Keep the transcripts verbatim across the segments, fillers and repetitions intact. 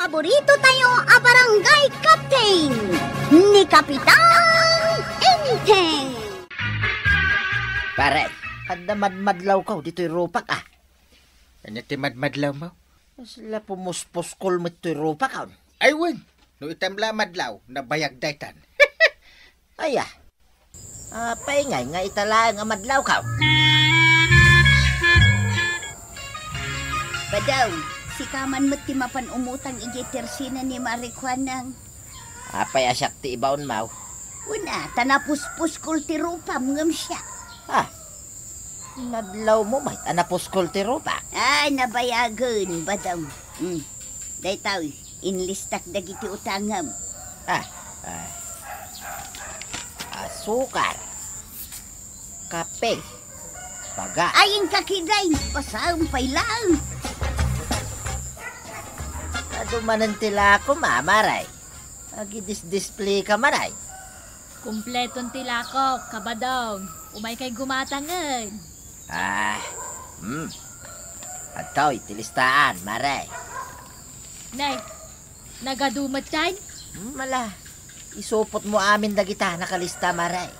Paborito tayo a barangay captain, ni Kapitan Enteng. Pare, adda madmadlawkaw ditoy rupak, a. Ania ti madmadlawmo? Sla pumuspuskol met toy rupak, a. Ay, wen. No itam la madlaw, nabayag daytan. Aya. Apay ngay nga ita laeng a madlawkaw? Badong, sika man met ti mapan umutang idiay tersina ni Mare Kuanang. Apay a siak ti ibaonmo? Wen a, ta napuspuskol ti rupam ngem siak. Ah, nadlawmo met a napuskol ti rupak? Ay, nabayagen, Badong. Hmm. Daytoy, inlistak dagiti utangem. Ah, ah. Asukar, kape, baga. Ay, inka ketdin, pasaem pay laeng. Adu manen ti lakom, a, Mare. Agidisdisplika, Mare. Kumpleton ti lakok, Kabadong. Umaykay gumatangen. Ah, hmm. Adtoy ti listaan, Mare. Nay, nagadu met yan? Hmm, ala. Isupotmo amin dagita nakalista, Mare.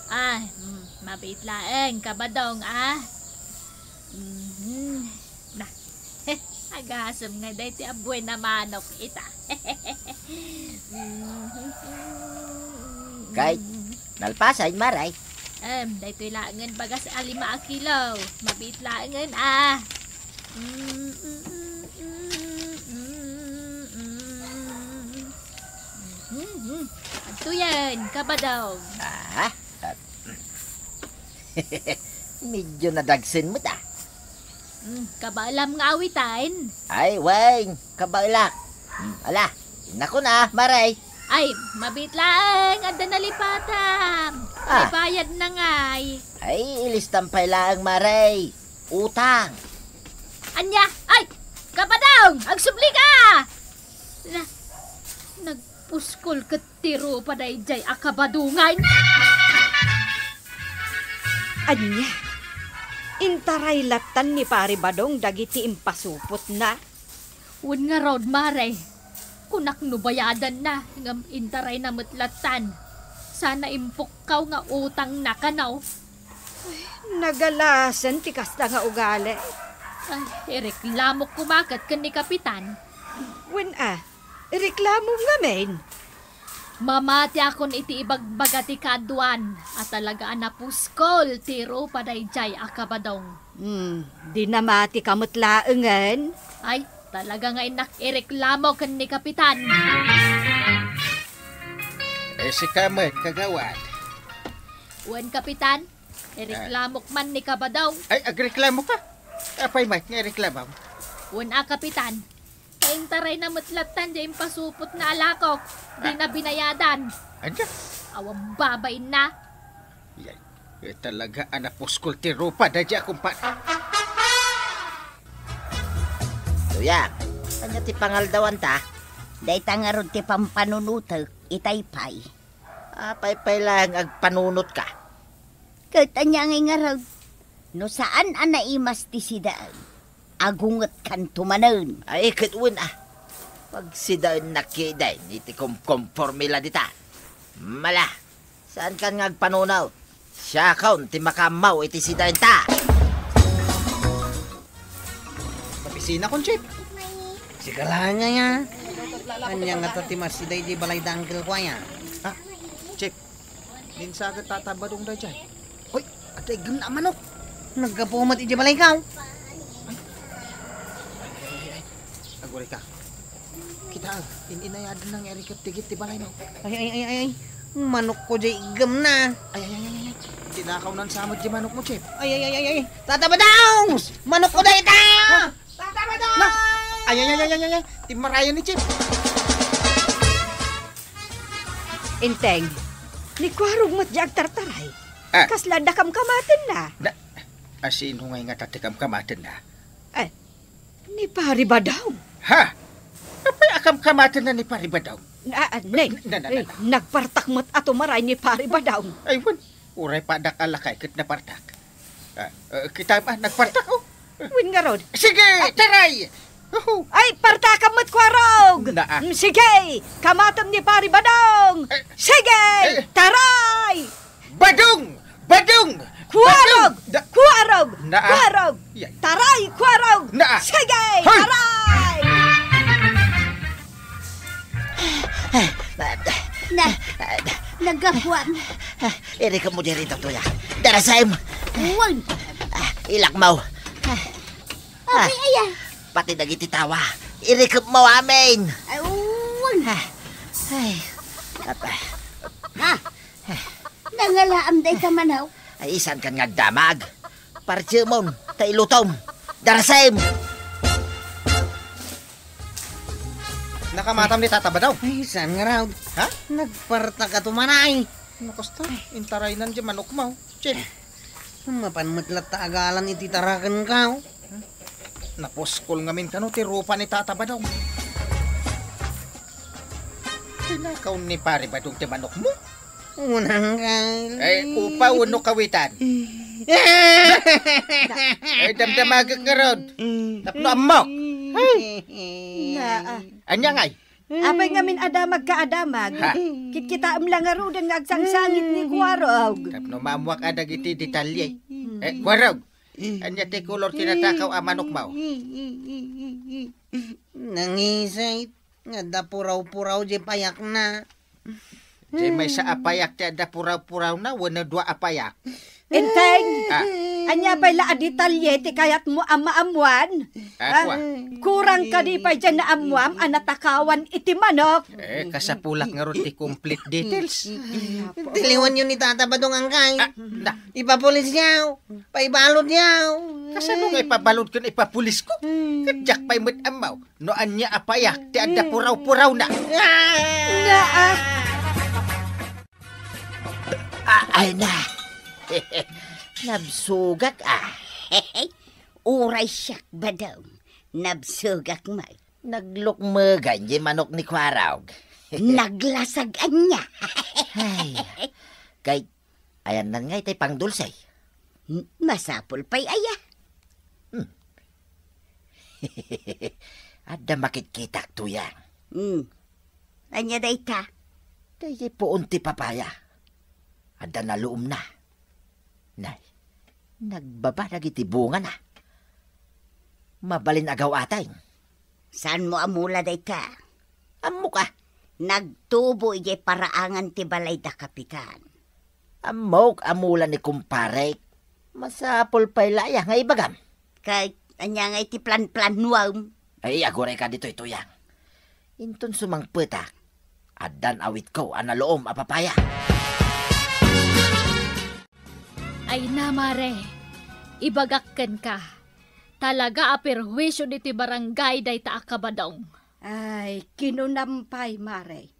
Ah, hmm, mabiit laeng, Kabadong, a. Mhm. Na, agasem nga daytoy a buen a manok ita. Kay, nalpasen, Mare. Em, daytoy laengen bagas a lima a kilo. Mabiit laengen, a. Mhm. Adtoyen, Kabadong. Ah, ah. Medyo nadagsen met, a. Mm, kabaelam nga awitan? Ay, wen, kabaelak. Mm, ala, innakon a, Mare. Ay, mabiit laeng, adda nalipatam. Ah. Ay, bayad na ngay. Ay, ilistam pay laeng, Mare. Utang. Ania? Ay, Kabadong, agsubli ka! Na, nagpuskol ket ti rupa daydiay a Kabadongan. Ania? Intaray lattan ni Pari Badong dagiti impasupotna? Wen ngarud, Mare. Kunak no bayadanna, ngem intarayna met lattan. Sana impukkaw nga utangna kano. Ay, nagalasen ti kasta nga ugali. Ay, ireklamok koma ket ken ni Kapitan. Wen a, ireklamom ngamin. Mamatiakon iti ibagbaga ti kaaduan a talaga a napuskol ti rupa daydiay a Kabadong. Hmm, di namatika met laengen? Ay, talaga nga innak ireklamo ken ni Kapitan. Eh, sika met, kagawad. Wen, Kapitan, ireklamok man ni Kabadong. Ay, agreklamo ka? Apay met nga ireklamam? Wen a, Kapitan. Kaintarayna met lattan diay impasupotna a lakok. Di na binayadan. Ania? Awan babainna. Yay, eh, talaga a napuskol ti rupa daydiay a kumpa-. Tuyang, ania ti pangaldawanta? Dayta ngarud ti pampanunotek, itay pay. Apay pay laeng agpanunotka? Ket ania ngay ngarud? No saan a naimas ti sidaen, agungetkanto manen. Ay, ket wen a. Pagsidaennak ketdin iti kumkomporme la dita. Mala, saankan nga agpanunot? Siakon ti makaammo iti sidaenta. Papisinakon, Chief. Sika laeng aya. Ania ngata ti masida iti balay da Uncle ko aya? Ha? Chief, ninsaget Tata Badong daydiay. Hoy, adda iggemna a manok. Naggapu met iti balaykaw. Ay, ay, ay, ay. Aguray ka. Kita, in-inayadan na nga iriket ti git ti balaymo. Ay, ay, ay, ay, ay. Manokko diay iggemna. Ay, ay, ay, ay, ay, ay. Tinakaw nan samad di manokmo, Chief. Ay, ay, ay, ay, ay. Tata Badong! Manokko dayta! Tata Badong! Na! Ay, ay, ay, ay, ay, ay, ay. Timmarayan ni Chief. Enteng, ni Kuarog met di agtartaray. Ah. Kasla adda kamkamatenna. Na, asino ngay ngata ti kamkamatenna? Eh, ni Pari Badong. Ha? Apay a kamkamatenna ni Pari Badong? Ah, ah, nay, Na, na, na, eh, na. Nagpartak met a tumaray ni Pari Badong. Ay, wen. Uray pa adda lakay ket napartak. Ah, ah, kita, ah, nagpartak, oh. Wen ngarud. Sige, taray! Uhu. Ay, partakam met, Kuarog! Ah, ah. Mm, sige! Kamatem ni Pari Badong! Eh, sige! Eh. Taray! Badong! Badong! Kuarog! Badong! Da- Kuarog! Naa. Kuarog! Yay. Taray! Kuarog! Naa. Sige! Hoy! Taray! Na, nagapuan. Irikepmo diri, Tuya. Darasem! Wen! Ah, ilakmo. Ah. Apay aya? Pati dagiti tawa. Irikepmo amin. Ay, wen. Ah. Ay. Apa. Ha? Nangalaam dayta manok? Ay, saan kan nga agdamag? Partiemon, ta ilutom. Darasem! Nakamatam ni Tata Badong. Ay, saan nga raw? Ha? Nagpartak a tumanay. Nakasta, intaraynan di manokmo. Che. Mapan met latta agalan iti tarakenko. Napuskol ngamin kano ti rupa ni Tata Badong. Tinakaw ni Pare Badong ti manokmo? Unang kal- Ay, upa wenno kawitan? Ay, damdamagek ngarud. Tapno ammok. Ay. Naa. Ania ngay? Apay ngamin adamag ka adamag? Ha? Kitkitaem la ngaruden nga agsangsangit ni Kuarog. Tapno maammoak a dagiti detalye. Hmm. Eh, Kuarog, ania ti kolor ti natakaw a manokmo? Nangisay nga adda puraw-puraw di payakna. Di maysa a payak ti adda puraw-purawna wenno dua a payak? Enteng! Ah. Ania pay la a detalye ti kayatmo a maammoan? Ah, ah, kua. Kurang kadi pay diay naammoam a natakawan iti manok? Eh, kasapulak ngarud ti complete details. Tiliwanyo ni Tata Badong, angkay. Ah, na. Ipapulisyo. Paibalodyo. Kasano nga ipabalod ken ipapulisko? Ket diak pay met ammo no ania a payak ti adda puraw-purawna. Ah! Naa. Ah, ay na. Nabsogak, ah. Uray siak, Badong. Nabsogak met. Naglukmegan diay manok ni Kuarog. Naglasag ania. Ay, kay ayanna ngay tay pangdulse? Hmm, masapul pay aya? Hmm. Adda makitkitak, Tuyang. Hmm. Ania dayta? Daydiay puon ti papaya. Adda naluomna. Nay, nagbaba dagiti bungana. Mabalin a gaw-ateng. Saanmo a mula dayta? Ammok a. Nagtubo idiay paraangan ti balay da Kapitan. Ammok a mula ni kumparek. Masapul pay la aya nga ibagam? Ket ania nga iti planplanuem? Ay, aguray ka ditoy, Tuyang. Inton sumangpetak, addan awitko a naluom a papaya. Ay na, Mare, ibagak kenka, talaga a perhuisio ditoy barangay dayta a Kabadong. Ay, kinunam pay, Mare.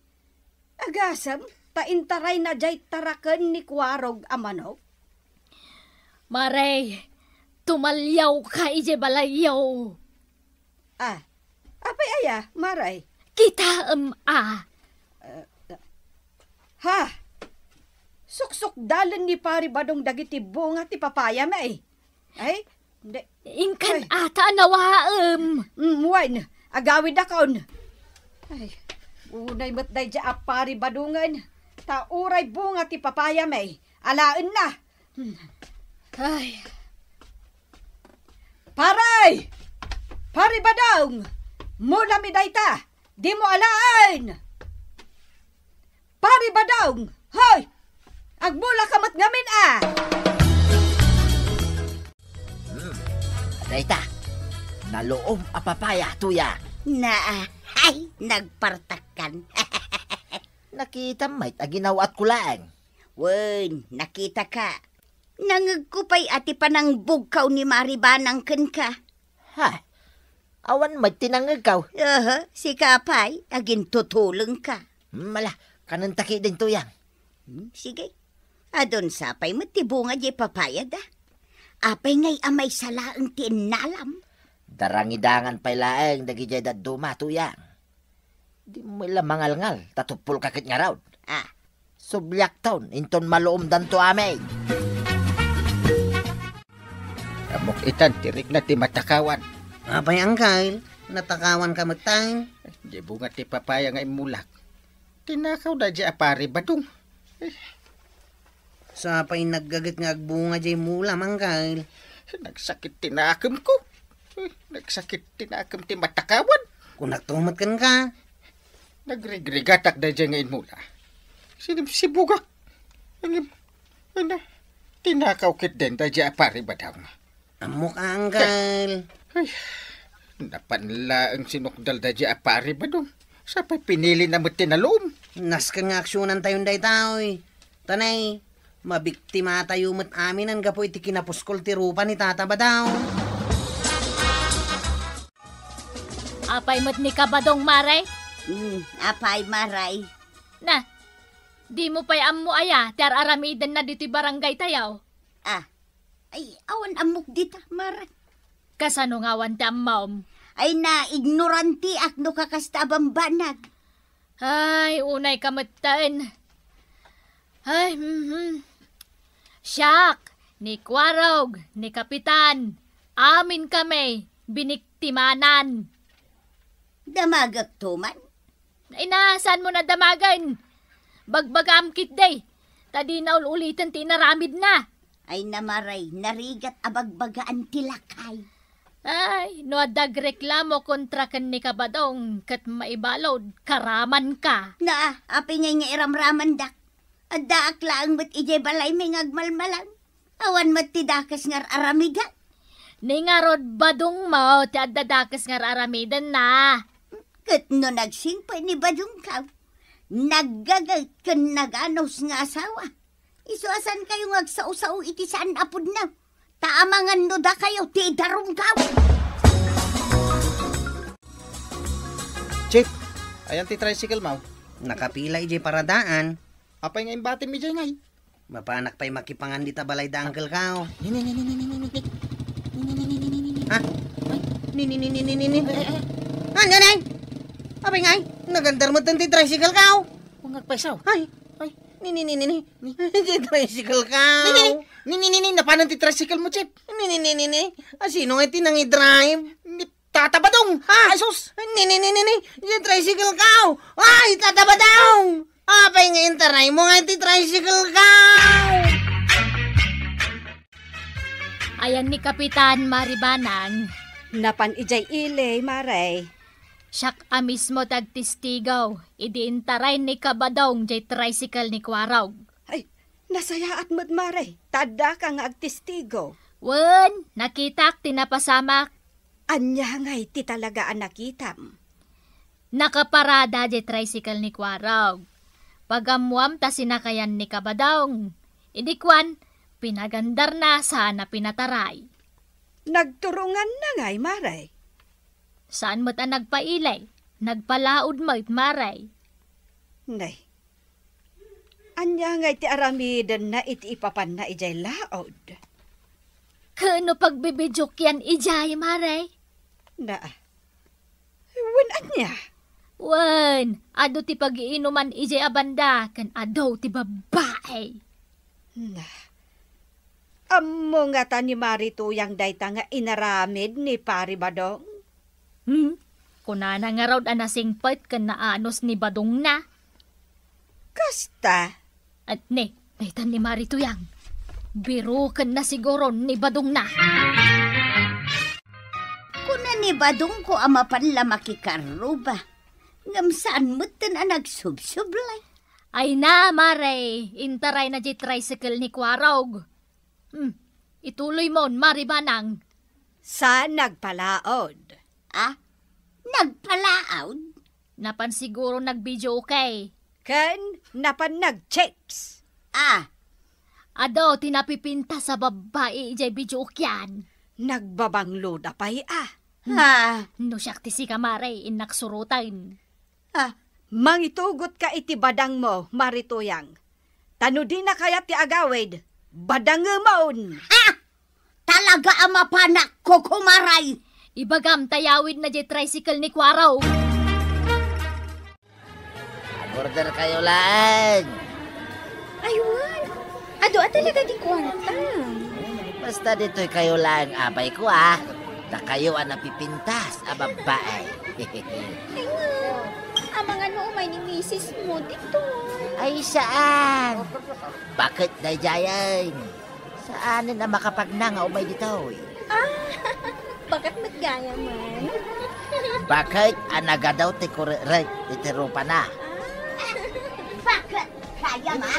Agasem, ta intarayna diay taraken ni Kuarog a manok. Mare, tumaliawka idiay balayyo. Ah, apay aya, Mare? Kitaem a. Eh, ha? Suksukdalen ni Pari Badong dagiti bunga ti papayam, eh. Ay, hindi. Inkan ata a nawaem. Mm, wen, agawidakon. Ay, unay met daydiay a Pari Badongen. Ta uray bunga ti papayam, eh. Alaenna. Hmm. Ay. Pare! Pare Badong! Mulami dayta! Dimo alaen! Pare Badong! Hoy! Agmulaka met ngamin a! Hmm. Dayta, naluom a papaya, Tuyang. Naa, ay, nagpartakkan. Nakitam met a ginaw-atko laeng. Wen, nakitaka. Nangegko pay a ti panangbugkaw ni Mari Banang kenka. Ha? Awan met ti nangegko? Aha, sika pay, agintutulengka. Hmm, ala, kanenta ketdin, Tuyang. Hmm, sige. Adun sa pay met ti bunga diay papayada. Apay ngay a maysa laeng ti innalam? Darangidangan pay laeng dagidiay dadduma, Tuyang. Dimo la mangalngal, ta tupolka ket ngarud. Ah. Subliakton, inton maluomdanto amin. Ammok itan ti rikna ti matakawan. Apay, Angkel, natakawanka metten? Diay bunga ti papaya nga immulak, tinakaw daydiay a Pari Badong. Sapay naggaget nga agbunga diay mula, Mangkal. Nagsakit ti nakemko. Nagsakit ti nakem ti matakawan. Kunak to met kenka. Nagrigrigatak daydiay nga immula. Sinibsibugak. Ngem, ana, tinakaw ketdin daydiay a Pari Badong. Ammok, Anggal. Ay, napan laeng sinukdal daydiay a Pari Badong. Sapay pinilina met ti nalum. Nasken nga aksionantayon daytoy. Ta nay, mabiktimatayo met aminen gapu iti kinapuskol ti rupa ni Tata Badong. Apay met ni Kabadong, Mare? Hmm, apay, Mare? Na, dimo pay ammo aya ti ar-aramidenna ditoy barangaytayo? Ah, ay, awan ammok dita, Mare. Kasano nga awan ti ammom? Ay, na ignoranteak no kakasta a bambanag. Ay, unay ka metten. Ay, mhm. Siak, ni Kuarog, ni Kapitan, amin kami biniktimanan. Damagek to man? Ay na, saan mo nadamagan? Bagbagaam ketdi. Ta di na ul-uliten ti inaramidna. Ay na, Mare, narigat a bagbagaan ti lakay. Ay, no adda agreklamo kontra ken ni Kabadong ket maibalud, karamanka. Na, apay ngay nga iramramandak? Addaak laeng met idiay balaymi nga agmalmalang. Awan met ti dakes nga ar-aramidak. Ni ngarud, badongmo ti adda dakes nga ar-aramidenna. Ket no nagsingpet ni badongko, naggaget ken naganus nga asawa, isu a saankayo nga agsao-sao iti saan a pudno, ta amangan no dakayo ti idarumko. Chief, ayan ti tricycle mo. Nakapila idiay paradaan. Apay nga imbatim idiay ngay? Mapanak pay makipangan dita balay da uncle ko. Ni, ni, ni, ni, ni, ni, ni, ni. Ni, ni, ni, ni, ni, ni, ni. Ha? Ay. Ni, ni, ni, ni, ni, ni, ni. Ay, ay, ay. Ano, nay? Apay ngay, nagandar mo ti tricycle ko. Ungag pay sao. Ay. Ay. Ni, ni, ni, ni, ni. Ni. Ti tricycle ko. Ni, ni, ni. Ni, ni, ni, ni. Napanan ti tricycle mo, Chief? Ni, ni, ni, ni, ni. Ah, sino nga ti nangidrive? Ni Tata Badong! Ah! Ay, sus! Ni, ni, ni, ni, ni! Diay tricycle ko! Ay, Tata Badong! Apay nga intaray mo nga ti tricycle ko! Ayan ni Kapitan, Mari Banang. Napan idiay ili, Mare. Siak a mismo ti agtestigo idi intaray ni Kabadong diay tricycle ni Kuarog. Ay, nasayaat met, Mare, ta addaka nga agtestigo. Wen, nakitak ti napasamak. Ania ngay ti talaga a nakitam? Nakaparada diay tricycle ni Kuarog. Pagammuam ta sinakayan ni Kabadong. Idi kuan, pinagandarna saan a pinataray. Nagturonganna ngay, Mare? Saan met a nagpaili. Nagpalaod met, Mare. Nay, ania ngay ti aramidenna iti ipapanna idiay laod? Ket no pagbibidiokyan idiay, Mare? Na, wen ania? Wen, adu ti pagiinuman idiay a banda ken adu ti babbai. Na, ammo ngata ni Mari Tuyang dayta nga inaramid ni Pari Badong? Hmm? Kunana ngarud a nasingpet ken naanus ni badongna. Kasta? At ne, dayta ni Mari Tuyang. Birukenna siguro ni badongna. Kuna ni badongko a mapan la makikarruba. Ngem saan metten a nagsubsublay. Ay na, Mare, intarayna diay tricycle ni Kuarog. Hmm, ituloymon, Mari Banang. Sa nagpalaod. Ah? Nagpalaod? Napan siguro nagbidiokay. Ken napan nagchips. Ah. Adu ti napipintas a babbai idiay bidiokyan. Nagbabangloda pay a. Hmm. Ah. No siak ti sika, Mare, innak suroten. Ah, mangitugotka iti badangmo, Mari Tuyang. Ta no dina kayat ti agawid, badangemon. Ah! Talaga a mapanak, kukumaray! Ibagam ta yawidna diay tricycle ni Kuarog. Mag-order kayo laeng. Ay, wen. Adu a talaga ti kuarta. Basta ditoy kayo laeng, apay ko, ah. Dakayo a napipintas a babbai. Ay, nga. Ay, ni misis mo ditoy. Ay, saan? Baket daydiayen. Saanen a makapagnang nga umay ditoy? Ah, baket met gayamen. Baket a nagadaw ti kurerek iti rupana. Ah. Baket gayam a?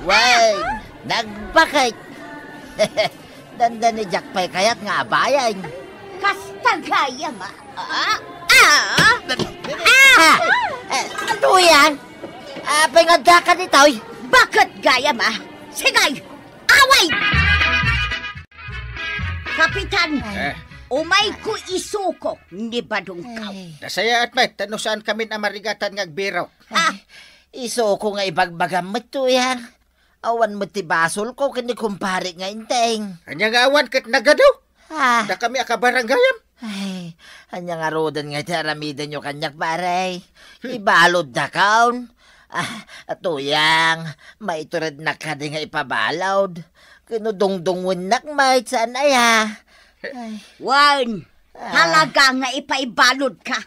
Wen, nagbaket. Dandani diak pay kayat nga abayen. Kasta gayam a? Ah! Ah! Ah! Eh, Tuyang! Apay nga adda ka ditoy? Baket gayam a? Sige! Away! Kapitan, Eh. Umayko isuko ni Badongkaw. Ay. Nasayaat met, ta no saan kamin a marigatan nga agbirok. Ah. Isuko nga ibagbagam met, Tuyang. Awan met ti basolko ken ni kumpare nga Enteng. Ania nga awan ket nagadaw? Ah. Dakami a kabarangayam. Ay, ania ngaruden nga iti aramidenyo kaniak, pare? Hmm. Ibaluddakon. Ah, Tuyang, maiturednak kadi nga ipabalud. Ken no dungdungngoennak met, saan aya? Ay. Wen, Ah. talaga nga ipaibaludka.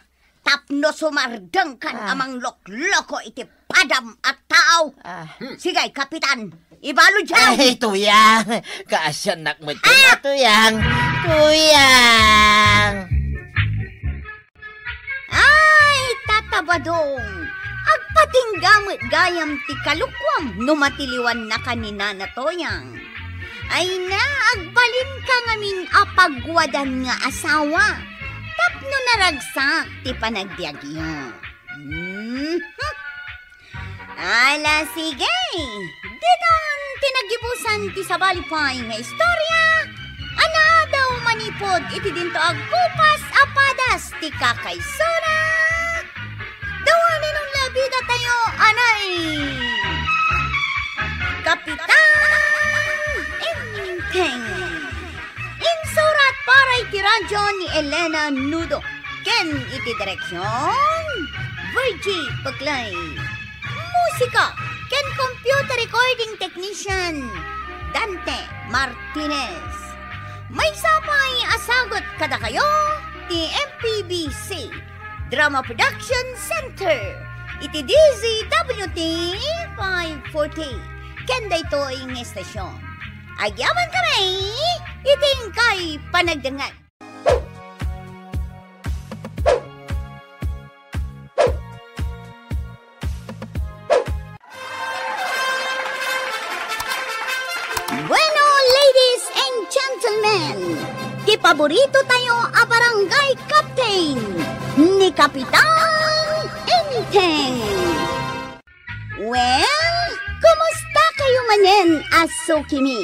Tapno sumardengkan Ah. a manglokloko iti padam a tao. Ah. Sige, Kapitan, ibaludyo! Ay, Tuyang! Kaasiannak met Ah! Tuyang! Tuyang! Ay, Tata Badong! Agpatingga met gayam ti kalukuam no matiliwannaka ni Nana Tuyang. Ay na, agbalinka ngamin a pagwadan nga asawa tapno naragsak ti panagbiagyo. Mhm. Ala, sige. Ditan ti nagibusan ti sabali pay nga istorya a naadaw manipud iti dinto agkupas a padas ti kakaisuna. Dawanen no labidatayo, anay! Kapitan Enteng. Insurat para iti radyo ni Elena Nudo ken iti direksion, Virgie Paclay. Musika ken computer recording technician, Dante Martinez. Maysa pay a sagut kadakayo ti M P B C Drama Production Center iti D Z W T five forty ken daytoy nga estasion. Agyamankami iti inkay panagdengngeg. Bueno, ladies and gentlemen, ti paborito tayo a barangay captain, ni Kapitan Enteng. Well, kumusta kayo manen a sukimi?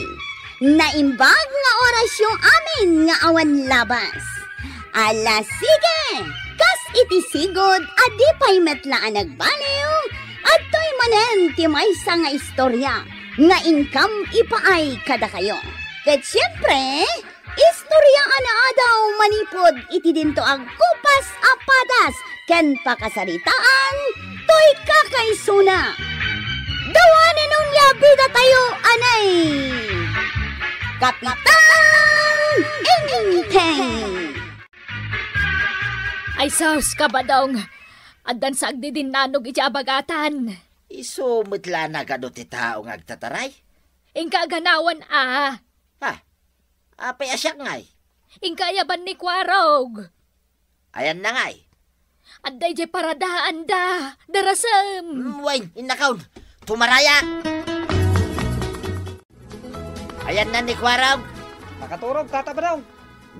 Naimbag nga orasyo amin nga awan labas. Ala, sige! Kas iti sigud a di pay met la a nagbaliw, adtoy manen ti maysa nga istorya nga inkam ipaay kadakayo. Ket siempre, istorya a naadaw manipud iti dinto agkupas a padas ken pakasaritaan toy kakaisuna. Dawanen no labidatayo, anay! Kapitan Enteng! Ay sus, Kabadong! Addan sa agdidinnanog iti abagatan. Isu met la nagadu ti tao nga agtataray? Inka aganawan a. Ha? Apay a siak ngay? Inka ayaban ni Kuarog. Ayanna ngay? Adda idiay paradaanda, darasem. Mm, wen, innakon. Tumarayak. Ayanna ni Kuarog. Nakaturog, Tata Badong.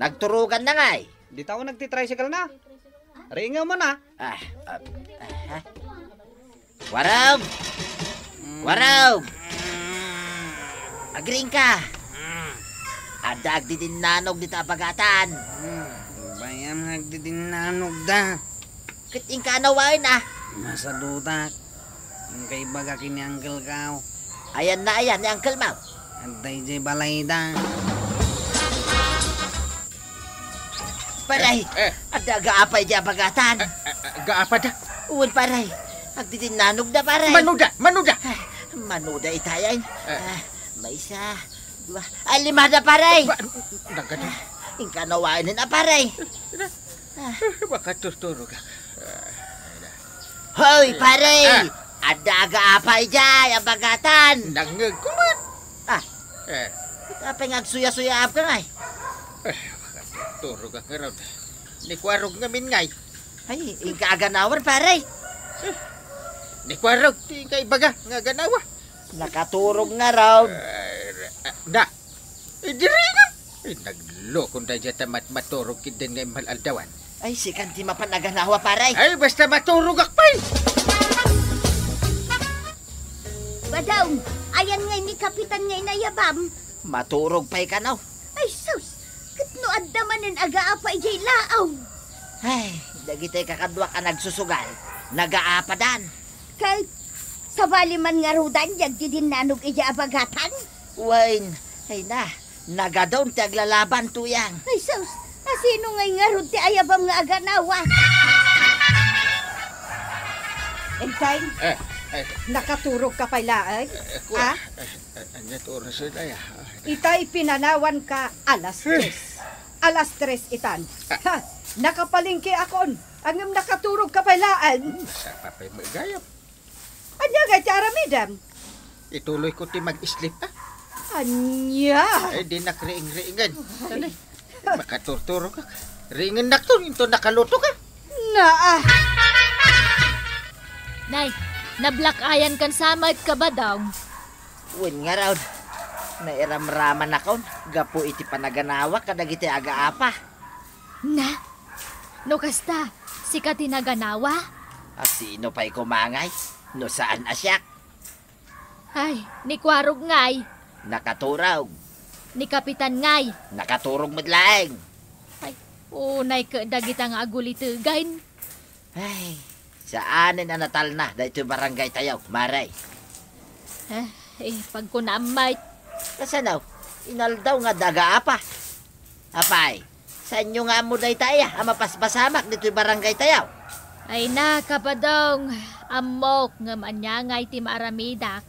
Nagturoganna ngay? Dita uneg ti tricycle na. Ringew man a. Ah, ah, ah, ah. Warog! Warog! Agriingka! Adda agdidinnanog dita a bagatan. Bayam nga agdidinnanog da. Ket inka nawaen a. Masadutak. Inka ibaga ken ni Uncle Kao. Ayanna aya ni Uncle Mau? Adda idiay balayda. Paray, Eh, eh. Adda agaapay di abagatan. Eh, eh, eh, agaapada? Wen, paray. Agdidinnanog da, paray. Mano da? Mano da? Ah, mano da itayan. Eh. Ah, maysa, dua, ah, lima da, paray. Ba, nagano? Ah, inka nawaen a, paray. Ah. Makaturturog a. Ah, Hoy, pare! Ah. Adda agaapa idiay a bagatan! Nangngegko met! Ah. Eh. Apay nga agsuya-suyaabka ngay? Eh, turog ak ngarud. Ni Kuarog ngamin ngay. Ay, inka aganawan, pare. Eh, ni Kuarog, ti inka ibaga nga aganawa. Nakaturog ngarud. Eh, ah, na. Eh, diri nga. Eh, naglokon daydiay ta mat-, maturog ketdin nga immal-aldawan. Ay, sikan ti mapan aganawa, pare. Ay, basta maturog ak pay. Badong, ayan ngay ni Kapitan nga inayabam. Maturog pay kano. Ay, sus! Ket no adda manen agaapa idiay laaw? Ay, dagiti kakaduak a nagsusugal, nagaapadan. Ket sabali man ngarudan, dagiti nanog idiay a bagatan? Wen, ay na, nagadun ti aglalaban, tuyang. Ay, sus! Asino ngay ngarud ti ayabam nga aganawa? Enteng, eh, eh, nakaturog ka pay laeng? Eh, kua, ah? Eh, eh, ania't oras ita, ya? Itay pinanawanka alas tres. Alas tres itan. Ah. Ha, nakapalengke akon, ngem nakaturog ka pay laeng. Hmm, sapa pay met gayam. Ania ngay ti aramidem? Ituloyko ti mag-sleep, ah. Ania? Ay, di nakriing-riingen. Ay. Dali. Makaturturog ka. Riingennakto, inton nakaluto ka. Naa. Nay, nablakayan kan samat ka, Badong. Wen ngarud, nairamramanakon gapu iti panaganawak kadagiti agaapa. Na? No kasta, sika ti naganawa? A sino pay koma ngay, no saan a siak? Ay, ni Kuarog ngay. Nakaturog. Ni Kapitan ngay. Nakaturog met laeng. Ay, unay ket dagita nga agulitegen. Ay, saanen a natalna daytoy barangay tayo, mare. Eh, eh, pagkunaam met. Kasano? Inaldaw nga adda agaapa. Apay, saanyo nga ammo dayta aya a mapaspasamak ditoy barangay tayo? Ay na, Kabadong, ammok ngem ania ngay ti maaramidak?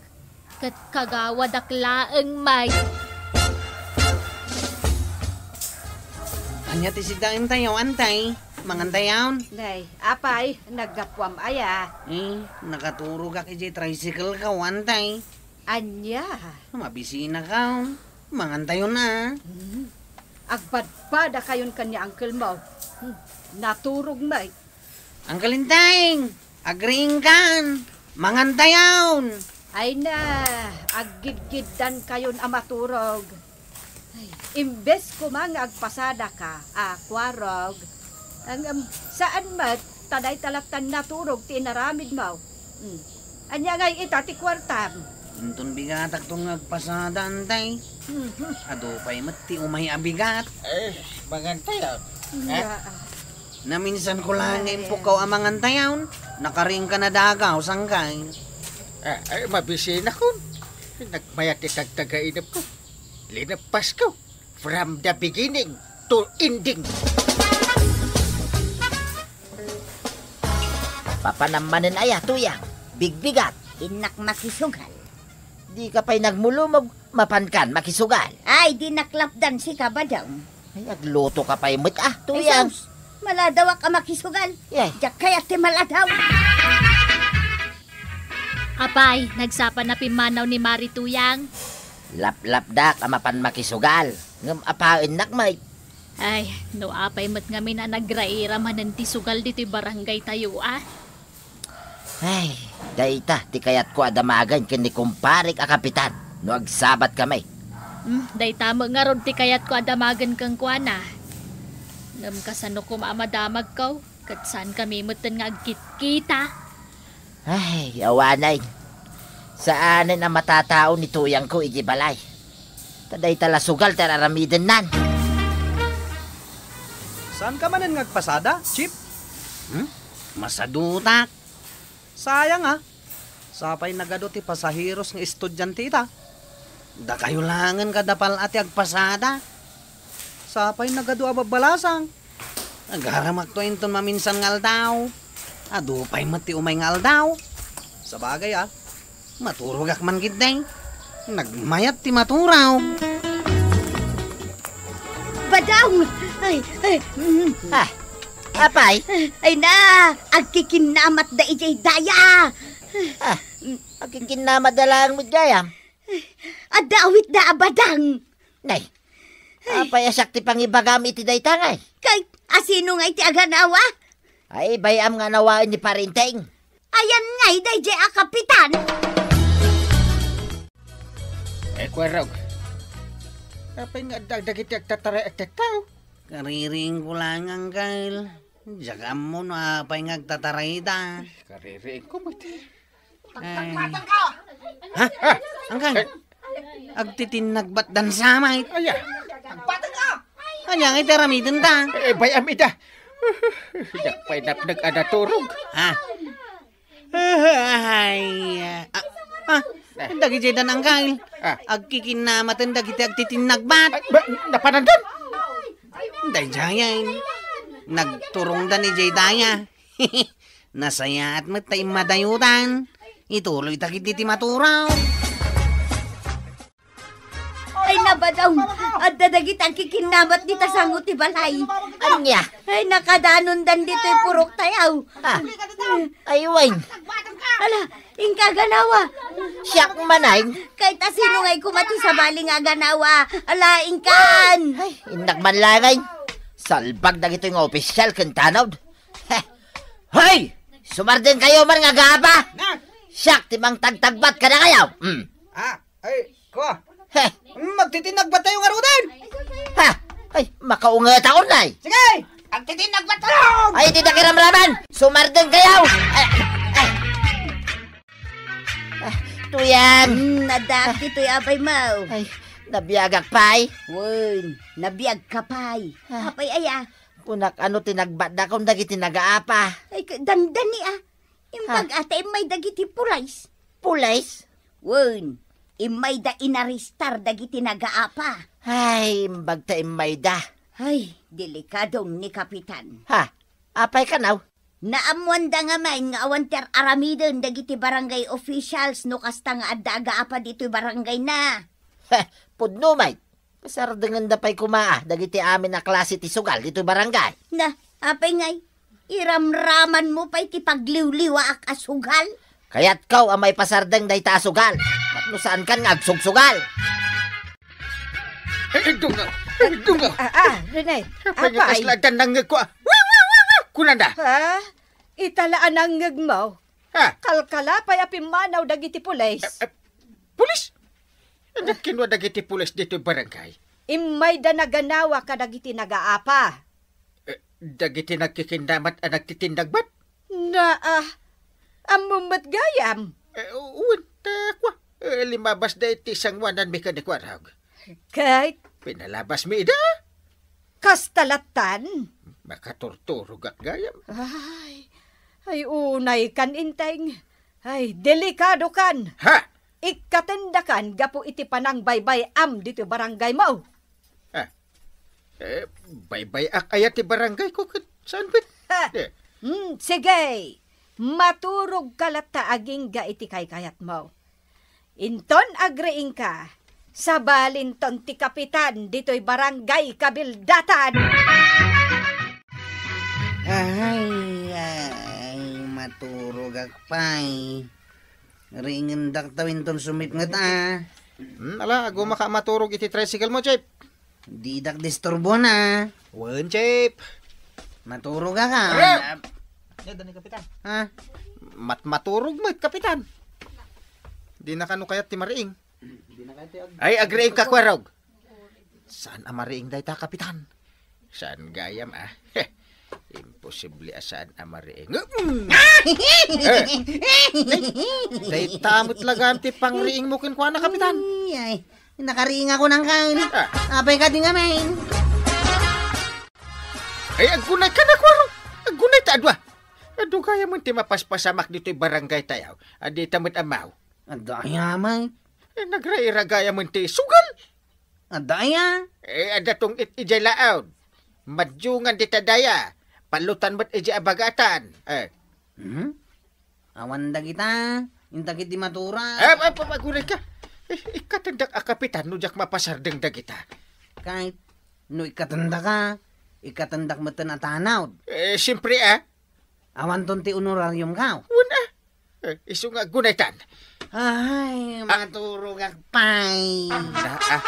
Ket kagawadak laeng met. Ania ti siddaentayo, Antay? Mangantayon? Nay, apay, naggapuam aya? Eh, nakaturogak idiay tricycle ko, Antay. Ania? Mabisinaka. Mangantayon a. Hmm. Agpadpadakayon ken ni uncle mo. Hmm. Naturog met. Uncle Enteng, agriingkan. Mangantayon. Ay na, aggidgiddankayon a maturog. Ay, imbes koma nga agpasadaka, a Kuarog. Ngem, saan met, ta dayta latta naturog ti inaramidmo. Hmm. Ania ngay ita ti kuartam? Inton bigatakton nga agpasada, Antay. Mhm. Adu pay met ti umay a bigat. Eh, mangantayon. Nga. Eh? Naminsanko laeng nga impukkaw a mangantayon. Nakariingkan a dagaw, sangkay. Eh, eh, mabisinakon. Nagmayat ti tagtagainepko. Lineppasko. From the beginning to ending. Papanam manen aya, tuyang? Bigbigat. Innak makisugal. Dika pay nagmulumog, mapankan makisugal. Ay, di naklapdan si Kabadong. Ay, agluto ka pay met, ah, tuyang. Ay, sus, maladawak a makisugal. Yay. Diak kayat ti maladaw. Apay, nagsapa na pimmanaw ni Mari, tuyang? Laplapdak a mapan makisugal, ngem apaennak met. Ay, no apay met ngamin a nagraira manen ti sugal ditoy barangay tayo, ah. Ay, dayta ti kayatko a damagen ken ni kumparek a kapitan no agsabat kami. Hmm, dayta met ngarud ti kayatko a damagen kenkuana. Ngem kasano koma a madamagko? Ket saan kami metten nga agkitkita? Ay, awanen. Saanen a matatao ni tuyangko idiay balay. Ta dayta la sugal ti ar-aramidennan. Saanka manen nga agpasada, Chief? Hmm? Masadutak. Sayang, ah. Sapay nagadu ti pasaheros nga estudiante ita. Dakayo laengen kada pal-a ti agpasada. Sapay nagadu a babbalasang. Agaramakto inton maminsan nga aldaw. Adu pay met ti umay nga aldaw. Sabagay, ah. Maturogak man ketdi. Nagmayat ti maturog. Badong! Ay, ay, mm. Ah, Apay? Ay na, agkikinnamatda idiay daya. Ah, agkikinnamatda laeng met gayam. Adda awitda a badang. Nay, apay a siak ti pangibagam iti dayta ngay? Kay, asino nga iti aganawa? Ay, bay-am nga nawaen ni Parinteng. Ayan ngay daydiay a kapitan. Eh, Kuya Rog, apay nga adda dagiti agtataray a tattao? Kaririingko laeng, Angkel. Diak ammo no apay nga agtatarayda. Kaririingko met. Eh. Ha? Angkel. Eh. Agtitinnagbatdan sa met. Aya. Ania nga iti aramidenta? Eh, bay-am ida. Diak pay napnag a naturog. Ha? Ay, ah, ah, dagiti dan, Angkel. Ah. Agkikinnamaten dagiti agtitinnagbat. Ay, ba, napanandan? Daydiay, nagturongdan idiay daya. Nasayaat met ta immadayutan. Ituloyta ketdi ti maturog. Ay, nabadaw! Adda dagiti agkikinnamat dita sango ti balay. Ania? Ay, nakadanondan ditoy purok tayaw. Ah. Ay, wen. Ala, inka aganawa. Siak manen. Kay ta sino ngay koma ti sabali nga aganawa? Ala, inkan. Ay, innak man laeng. Salbag dagitoy nga opisyal ken tanod. Heh. Hoy! Sumardengkayo man nga agaapa. Na? Siak ti mangtagtagbat kadakayo. Mm. Ah, ay, ko. Heh. Magtitinnagbat tayo ngaruden. Ha? Ay, makaunget ako, nay. Sige! Magtitinnagbat tayo! Ay, di na kiramraman! Sumardengkayo! Ay, ay. Ah, tuyan. Hmm, nadak ditoy abay mo. Ay, nabiagak pay. Wen, nabiag ka pay. Ah. Apay aya? Kunak, ano ti nagbatda kun dagiti nagaapa? Ay, ka-, dandani, ah. Imbag, ha? Ata immay dagiti pulis. Pulis? Wen, immayda inarestar dagiti nagaapa. Ay, imbag ta immayda. Ay, delikadong ni Kapitan. Ha? Apay kanaw? Naammoanda ngamin nga awan ti ar-aramiden dagiti barangay officials no kasta nga adda agaapa ditoy barangayna. Heh, pudno met. Pasardengenda pay koma, ah, dagiti amin a klase ti sugal ditoy barangay. Na, apay ngay, iramramanmo pay ti pagliwliwaak a sugal? Kayatko a maipasardeng dayta a sugal. Tapno saankan nga agsugsugal. Eh, eh, dungaw! Eh, dungaw! Ah, ah, Rene, apay nga apay? Kasla addan nangngegko, ah. Wiw, wiw, wiw, wiw! Kunana. Ha? Itala a nangngegmo? Ha? Kalkala pay a pimmanaw dagiti pulis. Eh, eh, pulis? Ania kinua dagiti pulis ditoy barangay? Immayda naganawa kadagiti nagaapa. Eh, dagiti nagkikinnamat a nagtitinnagbat? Naa, ammom met gayam? Eh, wen, ta kua. Eh, limabasda iti sangoananmi ken ni Kuarog. Ket? Pinalabasmi ida. Kasta lattan? Makaturturogak gayam. Ay, ay, unaykan, Inteng. Ay, delikadokan. Ha? Ikkatendakan gapu iti panangbaybay-am ditoy barangaymo. Ah, eh, baybay-ak aya ti barangayko ket saan met? Ha? Eh. Hmm, sige. Maturogka latta agingga iti kaykayatmo. Inton agriingka, sabalinton ti kapitan ditoy barangay kabildatan. Ay, ay, maturogak pay. Riingendak ta inton sumipnget, a. Hmm, ala, agumaka maturog iti tricycle mo, Chief. Didak disturbo na. Wen, Chief. Maturog ka. Nia, dani, Kapitan. Ha? Mat-, maturog met, Kapitan. Dina kano kayat ti mariing? Ay, agriing ka, Kuarog. Saan a mariing dayta, Kapitan? Saan gayam, a? Imposible a saan a mariing. Mm. Eh, dayta met la gayam ti pangriingmo kenkuana, Kapitan. Ay, ay. Nakariing ako nang kain. Ah. Apay ka di nga, men? Ay, aggunay ka na, Kuarog. Aggunay ta adua. Adu gayam ti mapaspasamak ditoy barangay tayo. Adi ta met amaw. Adda aya, men? Eh, nagraira gayam ti sugal. Adda aya? Eh, adda tong-it idiay laod. Madungan dita daya. Palutan met idiay abagatan. Eh. Hmm? Awan dagita, inta ketdi maturog. Ah, ah, pa-, paguray ka. Eh, ikkatendak a kapitan no diak mapasardeng dagita. Kahit no ikkatendaka, Ikkatendak metten a tanod. Eh, siempre, ah. Awanton ti honorariumko. Wen, ah. Eh, isu nga aggunaytan. Ay, ah, maturogak pay. Ah, ah.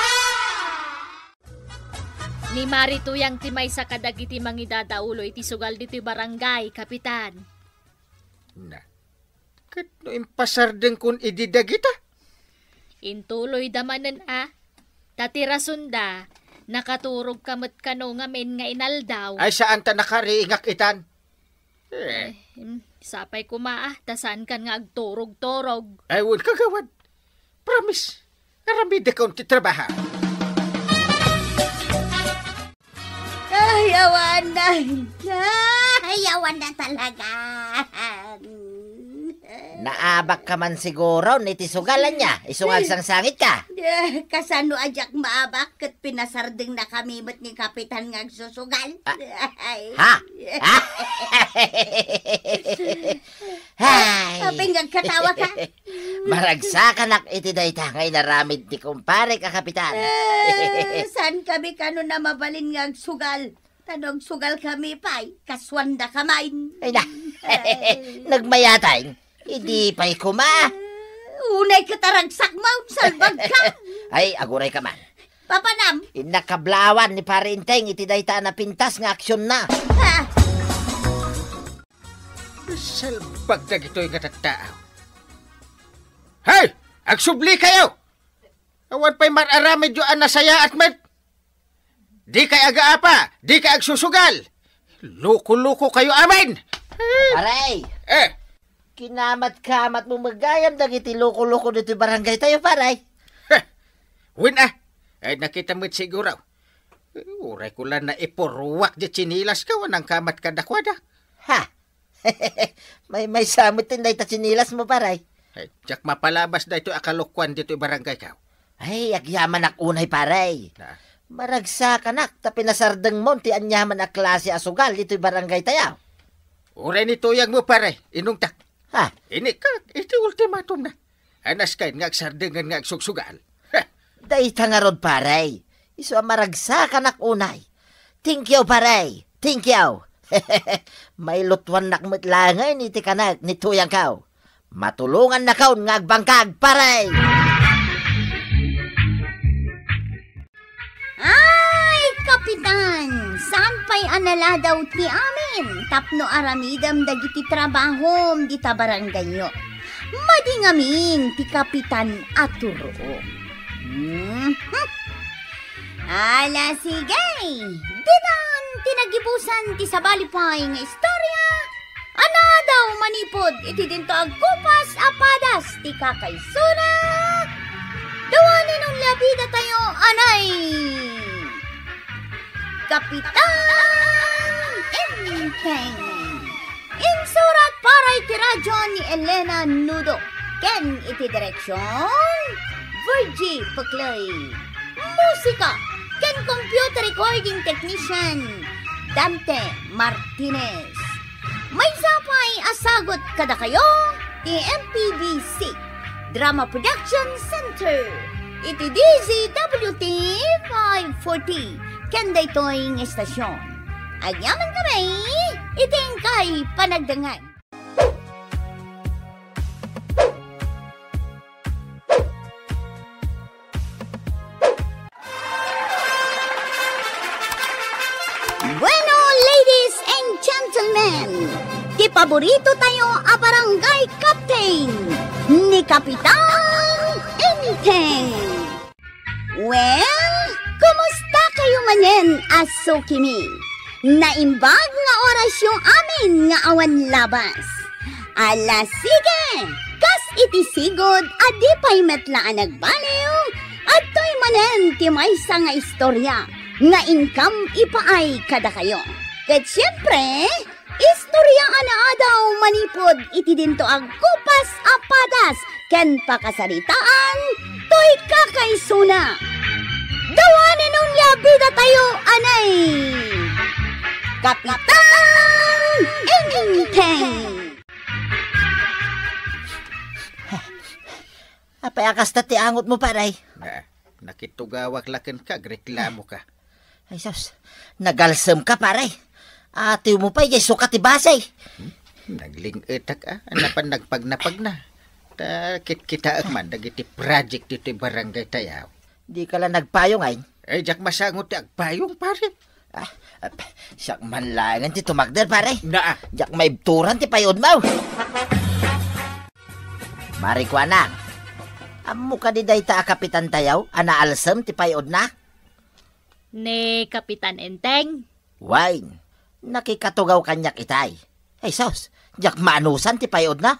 Ni Mari Tuyang ti maysa kadagiti mangidadaulo iti sugal ditoy barangay, Kapitan. Na, ket no impasardengkon idi dagita? Intuloyda manen a. Ta ti rasonda, nakaturogka met kano ngamin nga inaldaw. Ay, saan ta nakariingak itan? Eh. Eh, mm, sapay koma a, ta saankan nga agturog-turog. Ay, wen, kagawad. Promise. Aramidekon ti trabaho. Ay, awan na. Ay, awan na talaga. Naabakka man siguro iti sugal, ania? Isu nga agsangsangitka. Eh, kasano a diak maabak ket pinasardengna kami met ni Kapitan nga agsusugal. Ah. Ay. Ha? Ah? Ay. Apay nga agkatawaka? Maragsakanak iti dayta nga inaramid ti kumparek a Kapitan. Eh, saankami kano a mabalin nga agsugal? Ta no agsugalkami pay, kasuandaka manen. Ay na. Ay. Nagmayatay. Idi pay koma. Eh, unay ket a ragsakmo, salbagka. Ay, agurayka man. Papanam? Innak kablaawan ni Pare Enteng iti dayta a napintas nga aksionna. Ah. Salbag dagitoy nga tattao. Hey! Agsublikayo! Awan pay mar-aramidyo a nasayaat met. Dikay agaapa, dikay agsusugal. Loko-lokokayo amin! Pare! Eh! Kinamat-kamatmo met gayam dagiti loko-loko ditoy barangaytayo, pare. Heh! Wen a, ay, nakita met siguro. Uray ko la naipurruak di tsinilasko a nangkamat kadakuada. Ha? Maymaysa met ti dayta tsinilasmo, pare. Ay, diak mapalabas daytoy a kalokuan ditoy barangayko. Ay, agyamanak unay, pare. Na? Maragsakanak ta pinasardengmo ti aniaman a klase a sugal ditoy barangaytayo. Uray ni tuyangmo, pare, inungtak. Ha? Inikkat iti ultimatumna. Anas kayen nga agserdengan nga agsugsugal. Heh! Dayta ngarud, pare. Isu a maragsakanak unay. Thank you, pare. Thank you. Mailutuannak met laengen iti kanek ni tuyangko. Matulongannakon nga agbangkag, pare. Ay, Kapitan, saan pay a naladaw ti amin tapno aramidem dagiti trabahom dita barangayyo. Madi ngamin ti Kapitan a turuom. Mhm. Ala, sige. Ditan ti nagibusan ti sabali pay nga istorya. Anadaw manipud iti dinto agkupas a padas ti kakaisuna. Dawanen unay a bidatayo, anay! Kapitan Enteng. Insurat para iti radyo ni Elena Nudo ken iti direksion, Virgie Peclay. Musika ken computer recording technician, Dante Martinez. Maysa pay a sagut kadakayo ti M P B C Drama Production Center iti D Z W T five forty ken daytoy nga estasion. Agyamankami iti inkay panagdengngeg. Bueno, ladies and gentlemen, ti paborito tayo a barangay captain, ni Kapitan Enteng. Well, kumusta kayo manen a sukimi? Naimbag nga orasyo amin nga awan labas. Ala, sige! Kas iti sigud a di pay met la a nagbaliw, adtoy manen ti maysa nga istorya nga inkam ipaay kadakayo. Ket siempre, istorya a naadaw manipud iti dinto agkupas a padas ken pakasaritaan toy kakaisuna. Dawanen unay a bidatayo, anay! Kapitan Enteng! Apay a kasta ti angotmo, pare? Na, nakitugawak la kenka, agreklamoka. Ay, sus. Nagalsem ka, pare. Atiw mo pay, jay suka ti basi. Hmm? Nagling-etak, a. Napan nagpagnapag na. Ta kitkitaek man dagiti project ditoy barangay tayo. Di ka la nagpayong, ay? Ay, diak masango ti agpayong, pare. Ah, ah, siak man laengen ti tumakder, pare. Naa. Diak maibturan ti payudmo. Marikuanang, ammo kadi dayta a kapitan tayo a naalsem ti payudna? Ni Kapitan Enteng? Wen, nakikatugaw kaniak itay. Ay, sus, diak maanusan ti payudna.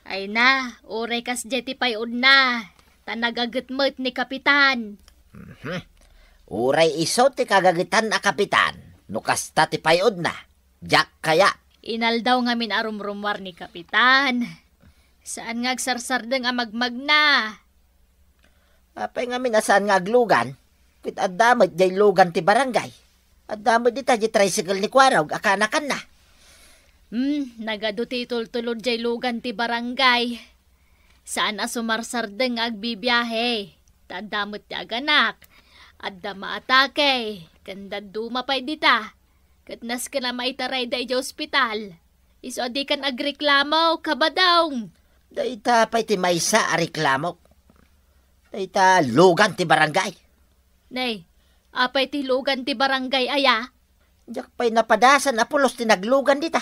Ay na, uray kasdiay ti payudna, ta nagaget met ni Kapitan. Mhm. Uray isu ti kagagetan a kapitan, no kasta ti payudna, diak kayat. Inaldaw ngamin a rumrumuar ni Kapitan. Saan nga agsarsardeng a magmagna. Apay ngamin a saan nga aglugan? Ket adda met jay lugan ti barangay. Adda met dita jay tricycle ni Kuarog a kanakanna. Hmm, nagadu ti itultulod jay lugan ti barangay. Saan a sumarsardeng nga agbibiahe. Ta adda met ti aganak. Adda maatake. Ken dadduma pay dita. Ket nasken a maitarayda idiay ospital. Isu a dikan agreklamo, Kabadong. Dayta pay ti maysa a reklamok. Dayta lugan ti barangay. Nay, apay ti lugan ti barangay aya? Diak pay napadasan a pulos ti naglugan dita.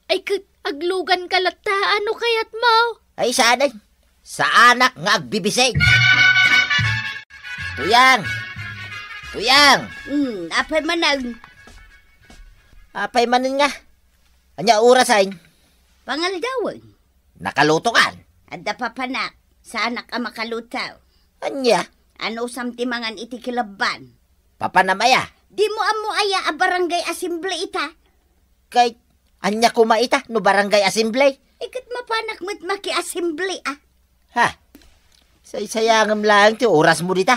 Ay ket, aglugan ka latta, ano kayat mo? Ay, saan ay? Saanak nga agbibisig. Tuyang! Tuyang! Hmm, apay manen? Apay manen nga? Ania oras ay? Pangaldawen. Nakaluto kan? Adda papanak, saanak a makaluto. Ania? Anusam ti mangan iti kilabban? Papanam aya? Dimo ammo aya a barangay assembly ita? Kay, ania koma ita no barangay assembly? Iket mapanak met maki-assembly, a. Ha? Saysayangem laeng ti orasmo dita.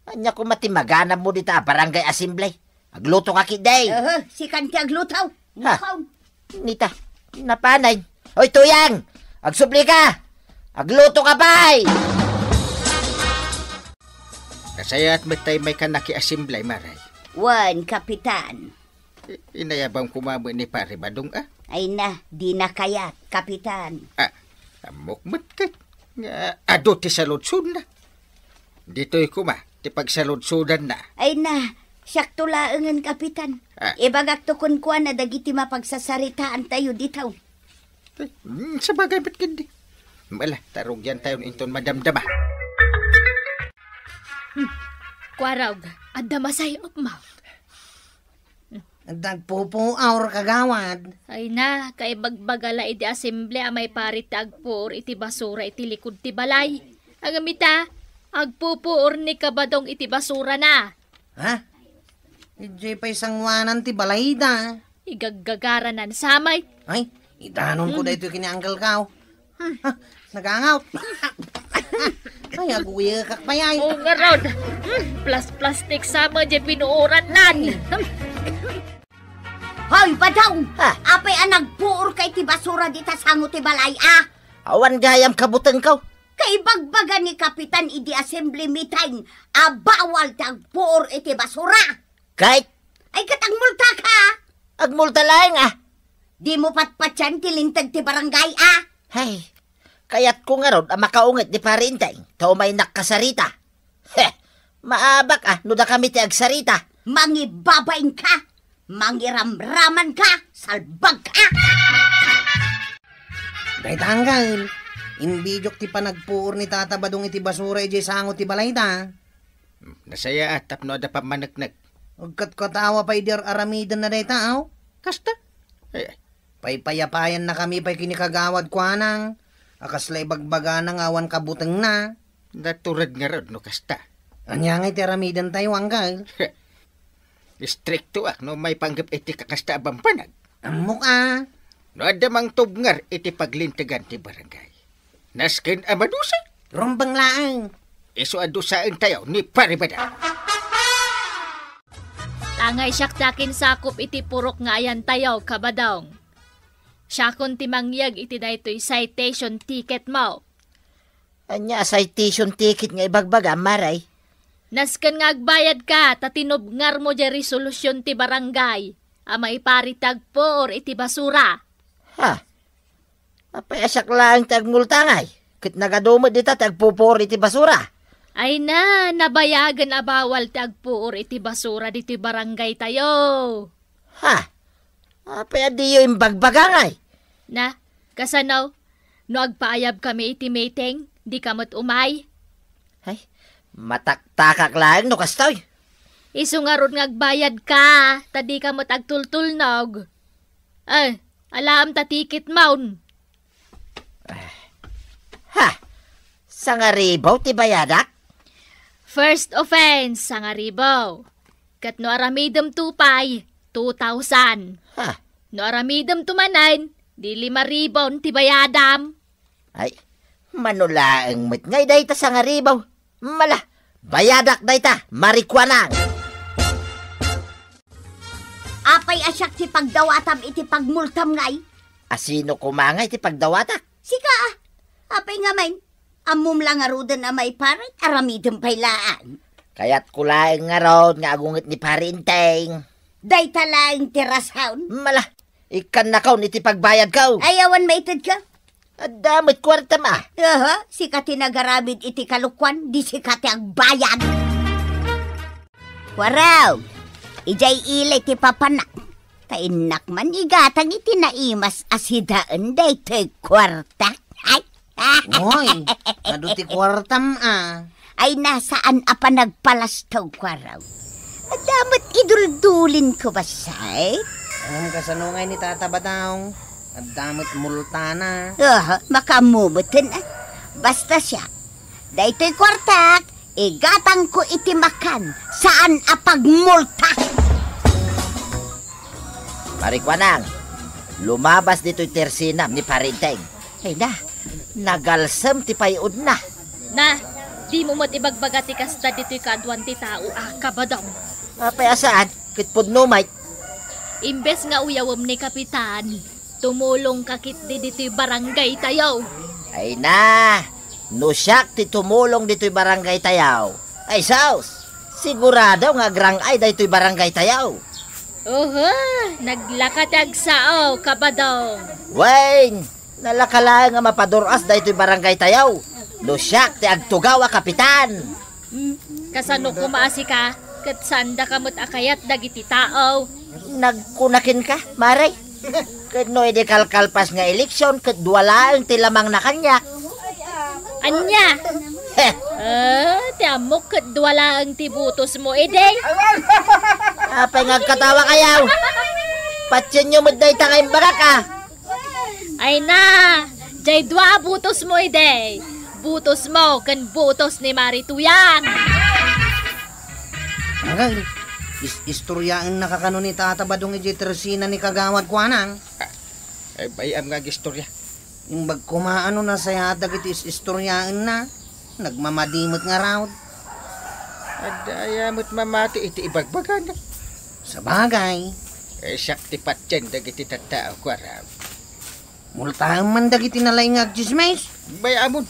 Ania koma ti maganabmo dita a barangay assembly? Agluto ka ketdi. Aha, sikan ti agluto. Ha? Nakaw. Nita, napanay. Hoy, Tuyang! Agsubli ka! Agluto ka pay! Nasayaat met tay mayka naki-assembly, Maray. Wen, Kapitan. I-, inayabam koma met ni Pare Badong, a? Ay na, dina kayat, Kapitan. A, ammok met ket nga adu ti saludsodna. Ditoy koma ti pagsaludsodanna. Ay na, siakto laengen, Kapitan. A. Ibagakto kenkuana dagiti mapagsasaritaantayo dita. Eh, mm, sabagay met ketdi. Ala, ta rugiantayon inton madamdama. Hmm. Kuarog, adda masay-opmo. Adda agpupuor, kagawad. Ay na, kaibagbaga la idi assembly a maiparit ti agpuor iti basura iti likud ti balay. Ngem ita, agpupuor ni Kabadong iti basurana. Ha? Idiay pay sanguanan ti balayda. Igaggagaranan sa met. Ay, idanonko Hmm. daytoy ken ni Uncle Kao. Hmm. Ha, nagangaw. Ay, aguyekak pay ay. O, ngarud. Hmm, plas-plastik sa met diay pinuoranna. Hmm. Hoy, Badong! Ha? Apay a nagpuor ka iti basura dita sango ti balay, a? Awan gayam kabutengko. Kaibagbaga ni Kapitan idi assembly meeting a bawal ti agpuor iti basura. Kay? Ay, ket agmulta ka? Agmulta laeng, a. Dimo patpatian ti linteg ti barangay, a. Hay, kayatko ngarud a makaunget ni Pare Enteng, ta umaynak kasarita. He, maabak, a, no dakami ti agsarita. Mangibabain ka, mangiramraman ka, salbag ka. Dayta, Uncle, imbidiok ti panagpuor ni Tata Badong iti basura idiay sango ti balayda. Nasayaat tapno adda pammaneknek. Agkatkatawa pay idi ar-aramidenna dayta, aw? Kasta? Eh, paypayapayannakami pay ken ni Kagawad kuanang, a kasla ibagbagana nga awan kabutengna. Natured ngarud no kasta. Ania ngay ti aramidentayo, Uncle? Istriktoak no maipanggep iti kakasta a bambanag. Ammok a. No adda mangtubngar iti paglintegan ti barangay, nasken a madusa. Rumbeng laeng. Isu a dusaentayo ni Pare Badong. Tangay siak ti akinsakup iti purok nga ayantayo, Kabadong. Siakon ti mangyeg iti daytoy citation ticket mo. Ania a citation ticket nga ibagbagam, Maray? Nasken nga agbayadka ta tinubngarmo diay resolusyon ti barangay a maiparit ti agpuor iti basura. Ha? Apay a siak laeng ti agmulta ngay? Ket nagadu met dita ti agpupuor iti basura. Ay na, nabayagen a bawal ti agpuor iti basura ditoy barangaytayo. Ha? Apay a diyo imbagbaga ngay? Na, kasano? No agpaayabkami iti meeting, dika met umay? Ay, mataktakak laeng no kastoy. Isu ngarud nga agbayadka, ta dika met agtultulnog. Eh, alaem ta tikitmon. Ha? Sangaribu ti bayadak? First offense, sangaribu. Ket no aramidemto pay, two thousand. Ha? No aramidemto manen, di lima ribon ti bayadam. Ay, mano laeng met ngay dayta sangaribu. Mala, bayadak dayta, Marikuanang. Apay a siak ti pagdawatam iti pagmultam ngay? A sino koma ngay ti pagdawatak? Sika, a. Apay ngamin? Ammom la ngaruden a maiparit, aramidem pay laeng. Kayatko laeng ngarud nga agunget ni Pari Enteng. Dayta laeng ti rason. Mala, ikkannakon iti pagbayadko. Ay, awan maitedka? Adda met kuartam a. Aha, sika ti nagaramid iti kalokuan, di sika ti agbayad. Kuarog, idiay ili ti papanak. Ta innak man igatang iti naimas a sidaen daytoy kuartak. Ay. Oy, adu ti kuartam a. Ay, na, saan a panagpalastaw, kuarog. Adda met iduldulin ko, bassit. Ngem kasano ngay ni Tata Badong? Adda met multana. Ah, makaammo met, a. Basta siak, daytoy kuartak, igatangko iti makan, saan a pagmulta. Marikuanang, lumabas ditoy tersinam ni Pari Enteng. Ay na, nagalsem ti pay-odna. Na, dimo met ibagbaga ti kasta ditoy kaaduan ti tao a, Kabadong. Apay a saan, ket pudno met. Imbes nga uyawem ni Kapitan, tumulongka ketdi ditoy barangaytayo. Ay na, no siak ti tumulong ditoy barangaytayo, ay sus, sigurado nga agrang-ay daytoy barangaytayo. Oho, naglaka ti agsao, Kabadong. Wen, nalaka laeng a mapadur-as daytoy barangaytayo no siak ti agtugaw a kapitan. Hmm, kasano koma a sika, ket saandaka met a kayat dagiti tao? Nagkuna kenka, Mare. Ket no idi kalkalpas nga eleksion, ket dua laeng ti lamangna kaniak. Ania? Heh. Eh, ti ammok ket dua laeng ti butosmo idi. Apay nga agkatawakayo? Patienyo met dayta nga imbagak, a. Ay na, diay dua a butosmo idi. Butosmo ken butos ni Mari Tuyang. Agay, is-, istoryaennaka kano ni Tata Badong idiay tersina ni Kagawad Kuanang. Ah, ay, bay-am nga agistorya. Imbag koma no nasayaat dagiti is-, istoryaenna. Nagmamadi met ngarud. Adda aya met mamati iti ibagbagana? Sabagay. Eh, siak ti patien dagiti tattao, kuarog. Multaem man dagiti nalaing nga agtsismis. Bay-amon.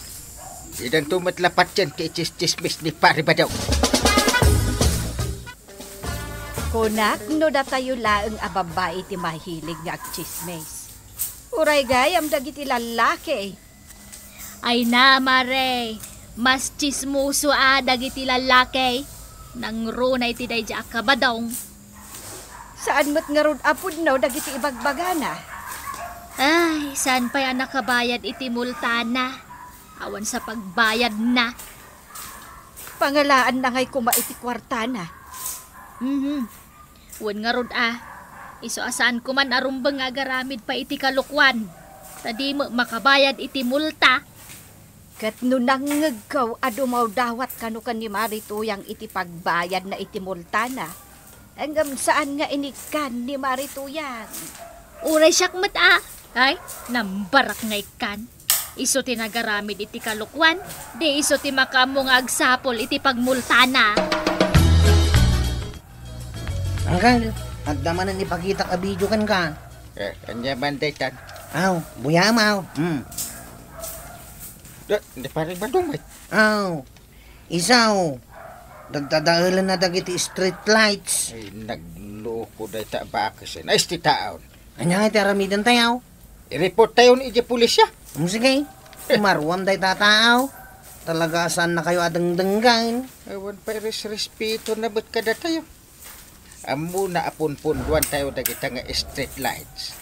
Didanto met la patien ti itsistsismis ni Pari Badong. Kunak no datayo laeng a babbai ti mahilig nga agtsismis. Uray gayam dagiti lallaki. Ay na, Mare, mas tsismoso a dagiti lallaki. Nangruna iti daydi a Kabadong. Saan met ngarud a pudno dagiti ibagbagana? Ay, saan pay a nakabayad iti multana? Awan sa pagbayadna. Pangalaanna ngay koma iti kuartana. Mhm. Wen ngarud a, isu a saanko man a rumbeng nga agaramid pay iti kalokuan, ta di met makabayad iti multa. Ket no nangngegko a dumawdawat kano ken ni Mari Tuyang iti pagbayadna iti multana, ngem saan nga inikkan ni Mari Tuyang. Uray siak met a, ay, nambarak nga ikkan. Isu ti nagaramid iti kalokuan, di isu ti makaammo nga agsapul iti pagmultana. Anggal, adda manen ipakitak a video kenka. Eh, ania man daytan? Aw, buya, aw. Hmm. Da, di pare, madungay. Aw, isaw. Daddadaelenna dagiti street lights. Ay, nagloko dayta a bakes. Naistitaon. Ania nga iti aramidentayo? I-report tayon iti pulisya. Hmm, sige. Maruam dayta a tao. Talaga a saannakayo a dengdenggen. Awan pay resrespetona met kadatayo. Ammona a punpunduantayo dagita nga street lights.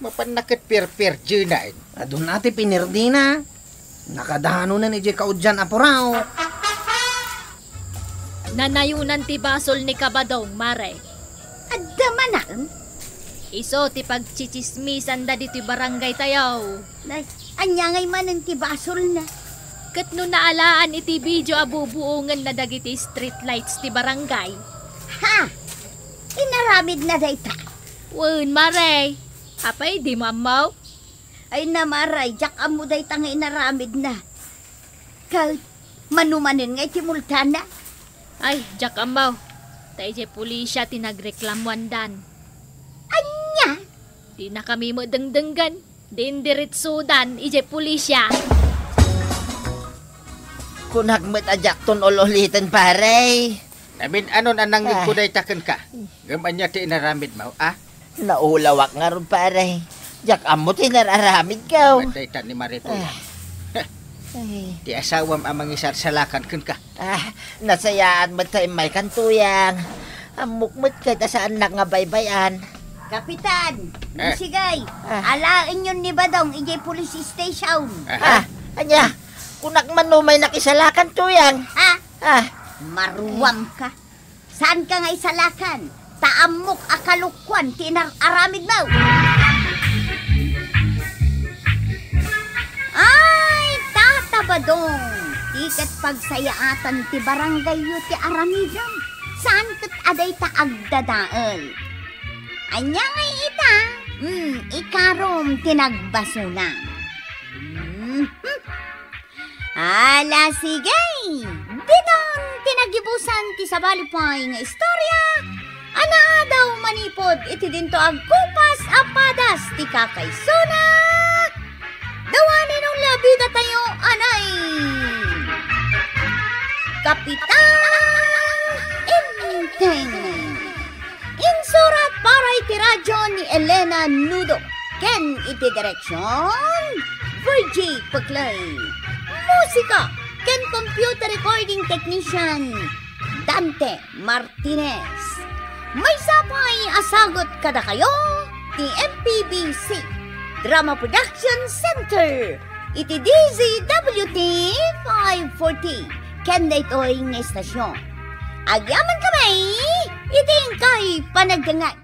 Mapanna ket pirpirdienaen. Aduna ti pinirdina. Nakadanonen idiay kaudian a puraw. Nanayonan ti basol ni Kabadong, Mare. Adda manen? Isu ti pagtsitsismisanda ditoy barangaytayo. Nay, ania ngay manen ti basolna? Ket no naalaan iti video a bubuongenna dagiti street lights ti barangay. Ha! Inaramidna dayta? Wen, Mare. Apay, dimo ammo? Ay, Mare, diak ammo dayta nga inaramidna. Ket, mano manen nga iti multana? Ay, diak ammo. Ta idiay pulisya ti nagreklamuandan. Ania? Dinakami met dengdenggen. Dindiretsodan idiay pulisya. Kunak met a diakton ul-uliten, pare. Namin-anon a nangngegko Ah. dayta kenka. Ngem ania ti inaramidmo, a? Naulawak ngarud, pare. Diak ammo ti nararamidko. Met dayta ni Maritoy. Ah. Ay. Ti asawam a mangisarsalakan kenka. Ah, nasayaan met ta immaykan, Tuyang. Ammok met ket a saannak nga baybay-an. Kapitan, Eh. Sigay, Ah. alaenyon ni Badong idiay police station. Ah. Ah, ania? Kunak man no may nakisalakan, Tuyang. Ha? Ah. Maruam ka. Saanka nga isalakan? Ta ammok a kalokuan ti inar-aramidmo. Ay, Tata Badong, ti ket pagsayaatan ti barangayyo ti aramidem. Saan ket a dayta agdadael? Ania ngay ita? Hmm, ikarom ti nagbasona. Hmm, hmm. Ala, sige! Ditan ti nagibusan ti sabali pay nga istorya a naadaw manipud iti dinto a kupas a padas ti kakaisuna. The one and only a bidatayo, anay! Kapitan Enteng. Insurat para iti radyo ni Elena Nudo ken iti direksion, Virgie Peclay. Musika ken computer recording technician, Dante Martinez. Maysa pay a sagut kadakayo ti M P B C Drama Production Center iti D Z W T five forty ken daytoy nga estasion. Agyamankami iti inkay panagdengngeg.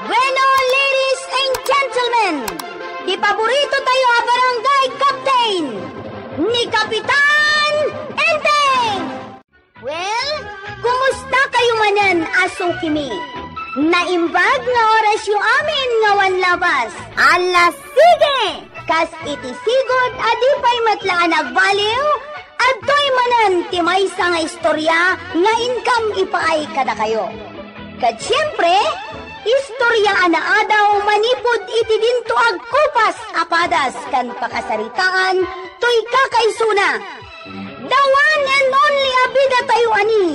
Bueno, ladies and gentlemen, ti paborito tayo a barangay captain, ni Kapitan Enteng! Well, kumusta kayo manen a sukimi? Naimbag nga orasyo amin nga awan labas. Ala, sige! Kas iti sigud a di pay met la a nagbaliw, adtoy manen ti maysa nga istorya nga inkam ipaay kadakayo. Ket siempre, istorya a naadaw manipud iti dinto a kupas a padas ken pakasaritaan toy kakaisuna. The one and only a bidatayo a ni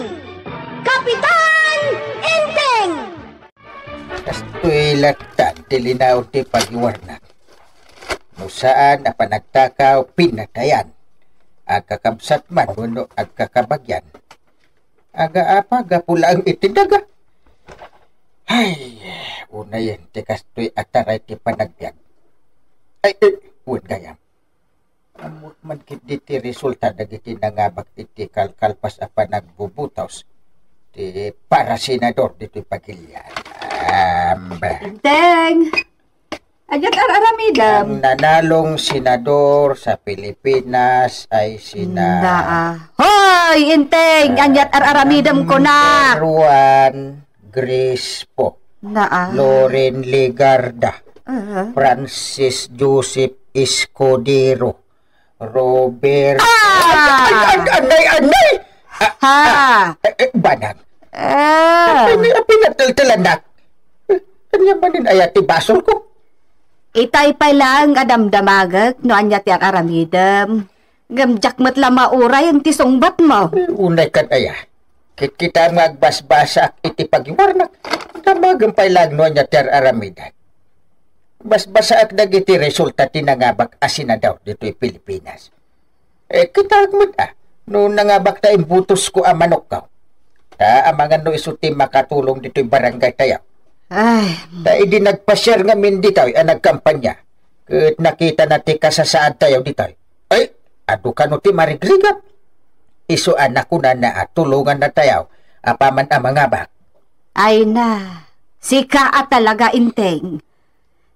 Kapitan Enteng! Kastoy latta ti linaw ti pagiwarnak. No saan a panagtakaw, pinatayan. Agkakabsat man wenno agkakabagian. Agaapa gapu laeng iti daga. Ay, unayen ti kastoy a taray ti panagbiag. Ay, eh, wen gayam. Ammok man ketdi ti resulta dagiti nangabak iti kalkalpas a panagbubutos ti para senador ditoy pagilian. Amba. Enteng! Aniat ar-aramidem? Ang nanalong senador sa Pilipinas ay sina Nda, ah. Hoy, Enteng! Ah, Aniat ar-aramidem ko na? Number one, Grace Poe. Naa. Loren Legarda. Aha. Francis Joseph Escudero. Robert. Ah! Ay, ay, ay, anay, anay! Ah, Ha? ah, eh, eh, banag. Ah. Ay, ay, ay, pinataltalan na. Eh, ania manen aya ti basol ko? Itay pay laeng a damdamagek no ania ti ar-aramidem. Ngem diak met la mauray ti sungbatmo. Unay kad aya. Kitkitaem nga agbasbasaak iti pagiwarnak. Damagem pay laeng no ania ti ar-aramidek. Basbasaak dagiti resulta ti nangabak a senador ditoy Pilipinas. Eh, kitaek met, ah, no nangabak ta imbutosko a manokko. Ta amangan no isu ti makatulong ditoy barangay tayo. Ay. Ta idi nagpasiar ngamin ditoy a nagkampanya, ket nakitana ti kasasaad tayo ditoy. Ay, adu kano ti marigrigap. Isu a nakunana a tulonganna tayo apaman a mangabak. Ay na, sika a talaga, Enteng.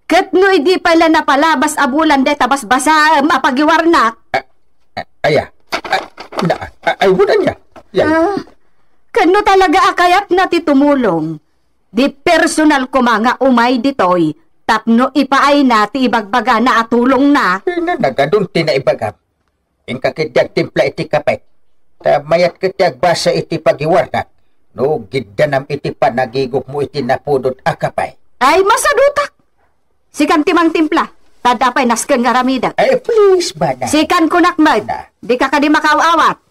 Ket no idi pay la napalabas a bulan dayta basbasaem a pagiwarnak. Ah, ah, aya. Ah, na, ah, ay, wala niya. Yan. Ah, ket no talaga a kayatna ti tumulong, di personal koma nga umay ditoy tapno ipaayna ti ibagbagana a tulongna. Ay, na, nagadun ti naibagam. Inka ketdi agtimpla iti kape. Ta mayat ket ti agbasa iti pagiwarnak no giddanam iti panagigupmo iti napudot a kape. Ay, masadutak! Sikan ti mangtimpla. Ta adda pay nasken nga aramidek. Ay, please, bana. Sikan kunak met. Na. Dika kadi makaaw-awat.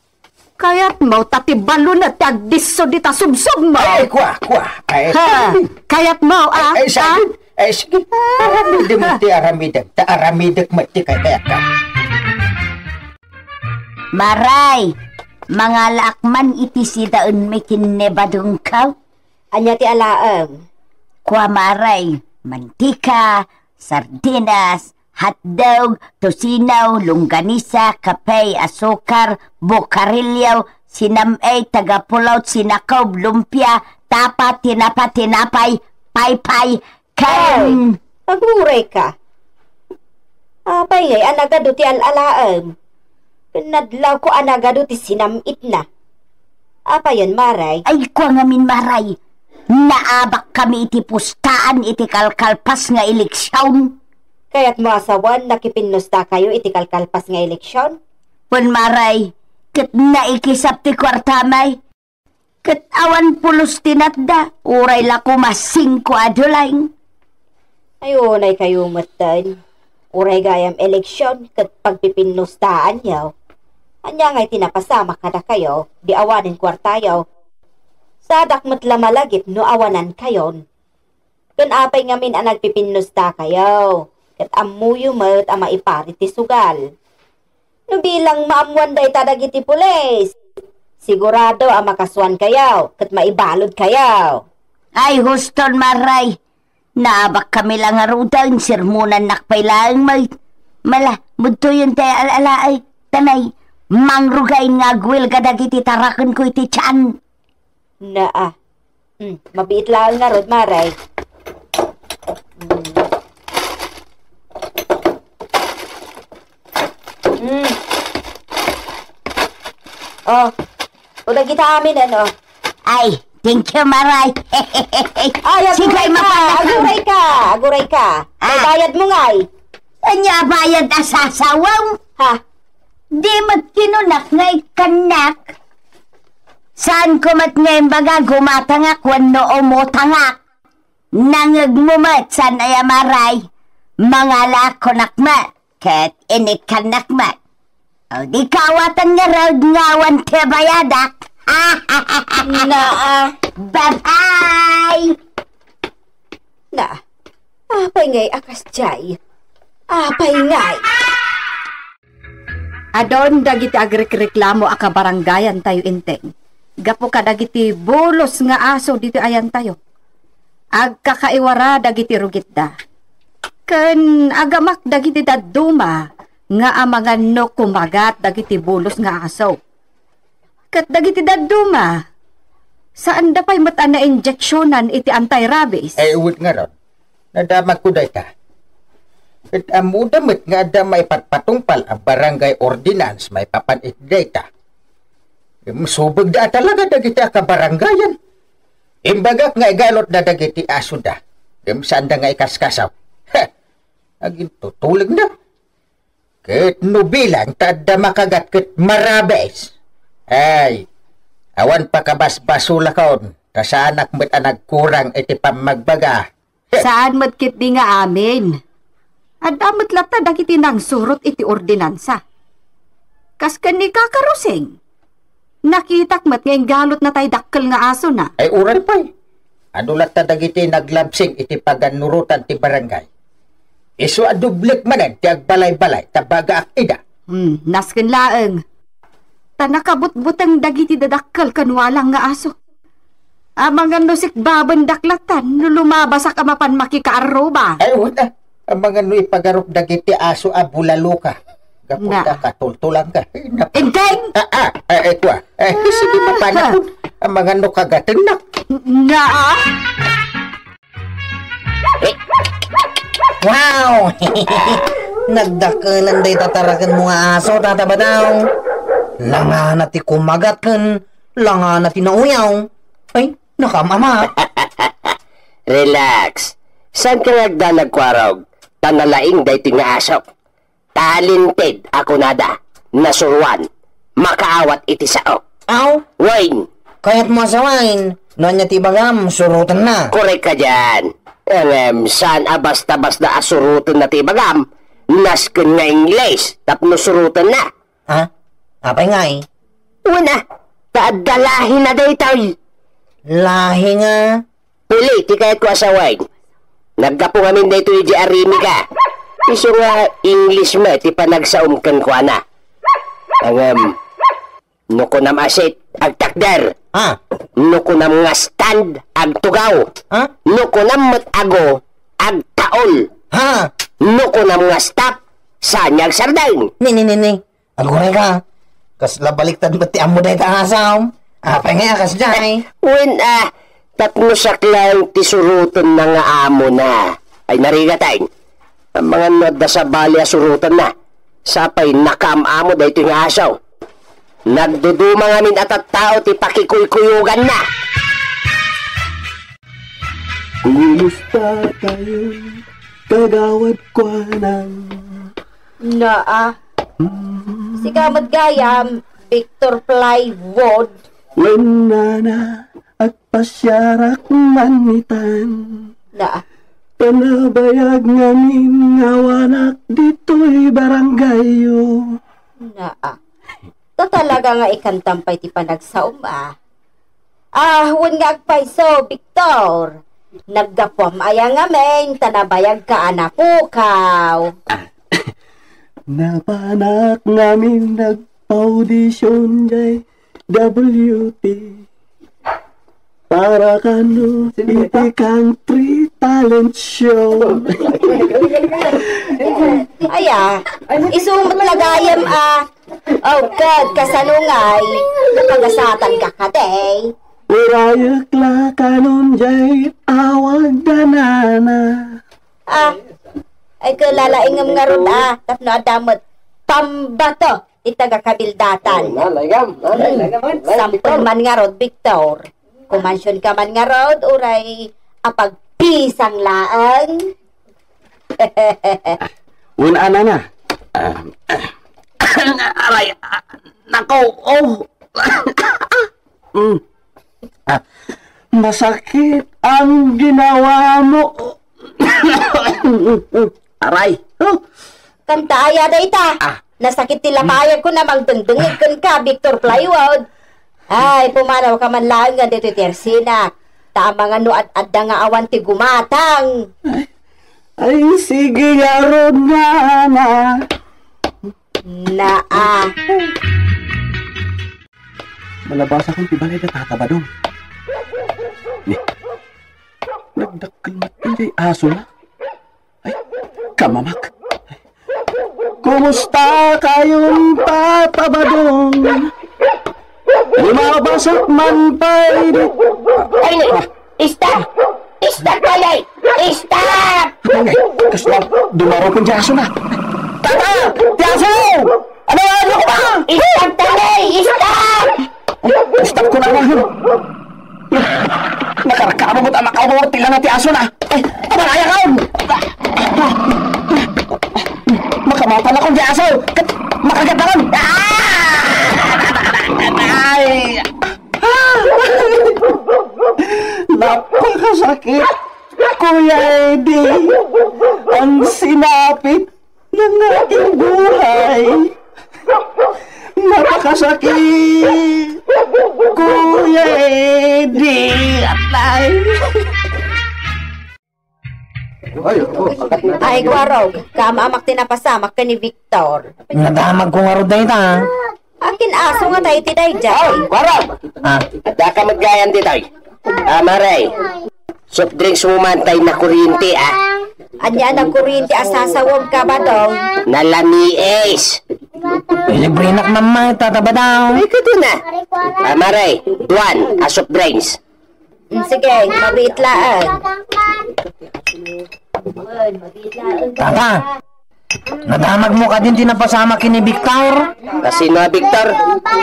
Kayatmo ta ti balunet ti agdisso dita subsobmo. Ay, kua, kua. Ay, Ha? Kayatmo, ah? Ay, ay, sige. Ah? Ay, sige. Aramidem ti aramidek. Ta aramidek met ti kaykayatka. Maray, mangalaak man iti sidaenmi ken ni badongko. Ania ti alaem? Kua, Maray, mantika, sardinas, hotdog, tocino, longganisa, kape, asukar, bukarilyo, sinam-ey, tagapulaw, sinakob, lumpia, tapa, tinapa, tinapay, paypay, ken Ay, aguray ka. Apay ngay a nagadu ti al-alaem? Ken nadlawko a nagadu ti sinam-itna. Apayen, Maray? Ay, kua ngamin, Maray. Naabakkami iti pustaan iti kalkalpas nga eleksion. Kayatmo a sawen, nakipinnustakayo iti kalkalpas nga eleksion? Wen, Maray, ket naikisap ti kuartami. Ket awan pulos ti natda, uray la koma singko a dollar. Ay, unaykayo metten. Uray gayam eleksion ket pagpipinnustaanyo. Ania ngay ti napasamak kadakayo, di awanen kuartayo? Saadak met la malagip no awanankayon. Ken apay ngamin a nagpipinnustakayo, ket ammoyo met a maipari ti sugal. No bilang maammuan dayta dagiti pulis, sigurado a makasuankayo ket maibaludkayo. Ay, huston, Maray. Naabakkami la ngaruden, sermonannak pay laeng met. Mala, budtoyen ti al-alaay. Tanay, mangrugay nga agwelga dagiti tarakenko iti tian. Naa. Hmm, mabiit laeng ngarud, Maray. Hmm. Hmm. Oh, o dagita amin, ano? Ay, thank you, Maray. Ay, aguray ka, aguray ka, aguray ka. Ah. May bayad mo ngay. Ania bayad a sasawaw? Ha? Di met kinunak nga ikkannak. Saanko met nga imbaga gumatangak wenno umutangak. Nangegmo met, saan aya, Maray? Mangalaak kunak met, ket inikkannak met. O, di kawatan ngarud nga awan ti bayadak. Naa. Bye-bye! Na, apay ngay a kasdiay? Apay ngay? Adun dagiti agrikreklamo a kabarangayantayo, Enteng, gapu kadagiti bulos nga aso ditoy ayantayo. Agkakaiwara dagiti rugitda. Ken agamak dagiti dadduma nga amangan no kumagat dagiti bulos nga aso. Ket dagiti dadduma, saanda pay met a nainjeksionan iti anti-rabies. Eh, wen ngarud, nadamagko dayta. Ket ammoda met nga adda maipatpatungpal a barangay ordinance maipapan iti dayta. Em, subegda a talaga dagiti a kabarangayan. Imbagak nga igalotda dagiti asoda. Em, saanda nga ikaskasaw. Heh! Agintutulegda. Ket no bilang ta adda makagat ket marabes. Ay, awan pakabasbasolakon, ta saanak met a nagkurang iti pammagbaga. Saan met ketdi nga amin. Adda met latta dagiti nangsurot iti ordinansa. Kas ken ni Kaka Rosing. Nakitak met nga inggalotna tay dakkel nga asona. Ay, uray pay. Adu latta dagiti naglabsing iti pagannurotan ti barangay. Isu a dublik manen ti agbalay-balay ta bagaak ida. Hmm, nasken laeng. Ta nakabutbuteng dagiti dadakkel ken walang nga aso. Amangan no sikbabendak latta no lumabasak a mapan makikaarruba. Ay, wala. Amangan no ipagarup dagiti aso a bulaloka. Gapu Na. ta katultulang ka. Ay, nap- Inteng! Ah, ah, ah, eh, kwa. Eh, sige, mapanakon. Amangan no kagatennak. Na? Wow! Nagdakkelan dayta tarakenmo nga aso, Tata Badong. Langana ti kumagat ken langana ti nauyaw. Ay, nakaam-ama. Relax. Saan ka nga agdanag, Kwarog? Ta nalaing daytoy nga asok. Talented a kunada, nasuroan, makaawat iti saok. Aw? Wayne! Kayatmo a sawen, no ania ti ibagam, surotenna. Korek ka dian. Ngem, saan a basta-basta a surotenna ti ibagam, nasken nga Ingles, tapno surotenna. Ha? Apay ngay? Una, ta adda lahina daytoy. Lahi nga? Pili ti kayatko a sawen. Naggapu ngamin daytoy idiay arimika. Isu nga English met ti panagsaom kenkuana. Ngem, no kunam a seat, agtakder. Ah. No kunam nga stand, agtugaw. Ah? No kunam met ago, agtaol. Ha? No kunam nga stop, saan nga agsardeng. Ni, ni, ni, ni. Aguray ka. Kasla baliktad met ti ammo dayta nga asam. Apay nga kasdiay? Wen, ah, tapno saklang ti surotenna nga amona. Ay, narigat, ay. Amangan no adda sabali a surotenna. Sapay nakaam-amo daytoy nga aso. Nagduduma ngamin a tattao ti pakikuykuyoganna. Kumusta kayo, kagawad kuanang? Naa. Sika met gayam, Victor Plywood. Wen nana, agpasiarak man itan. Naa. Panabayag ngamin nga awanak ditoy barangayyo. Naa. Ta talaga nga ikantam pay ti panagsaom, a. Ah, wen nga agpayso, Victor. Naggapuam aya ngamin ta nabayagka a napukaw? Napanak ngamin nagpa-audition jay W T. Para kano iti country talent show. Aya, isu met la gayam, a. Oh, ket kasano ngay? Napagasatan ka kadi? Urayek la kanon jay awag da nana. Ah, ay, kilalaingem ngarud, a, tapno adda met pambato ti taga-kabildatan. Oh, nalaygam, nalaygam. Sampol man ngarud, Victor. Kumansion ka man ngarud, uray apagpisang laeng. Wen a, nana. Ah, aray, ah, nako, oh. Mm. Ah, masakit ang ginawa mo. Aray. Oh. Kanta aya dayta. Ah. Nasakit ti lapayagko a mangdengdengngeg kenka, Victor Plywood. Ay, pumanawka man laeng nga ditoy ti ersinak. Ta amangan no ad-adda nga awan ti gumatang. Ay, sige ngarud, nana. Naa. Malabasakon ti balay da Tata Badong. Ni, nagdakkel met ti asona. Ay, kamamak. Kumusta kayon, Tata Badong? Lumabasak man pay di- Ay, ni, stop! Stop, Payday! Stop! Ay, kasla, dumaro ko ti asona. Tata! Ti aso! Ano, ano ko ba? Stop, Payday! Stop! Stop ko na nga. Nakarkaro mo ta makaumor ti lana ti asona. Ay, aman, ayaw ka! Makamatan ako ti aso! Kat-, makagat ako! Ah! Ay! Napakasakit, Kuya Eddie! Ang sinapit ng aking buhay. Napakasakit, Kuya Eddie. Atay. Ay, Kuarog, kaam-amak ti napasamak ken ni Victor. Nadamag ko ngarud dayta. Akin aso nga tayo ti dayjay. Ay, Kuarog! Ah. Adda ka met gayan ditoy. Ah, Mare. Soft drinks mo man tay nakuryente, ah. Ania nagkuryente a sasawag ka, Badong? Nalamiis. Libre nak mamay, Tata Badong. Ay, kadi na. Ah, Mare, duan, a soft drinks. Mm, sige, mabiit laeng. Tata, nadamag mo kadin ti napasamak ken ni Victor? Kasino a Victor?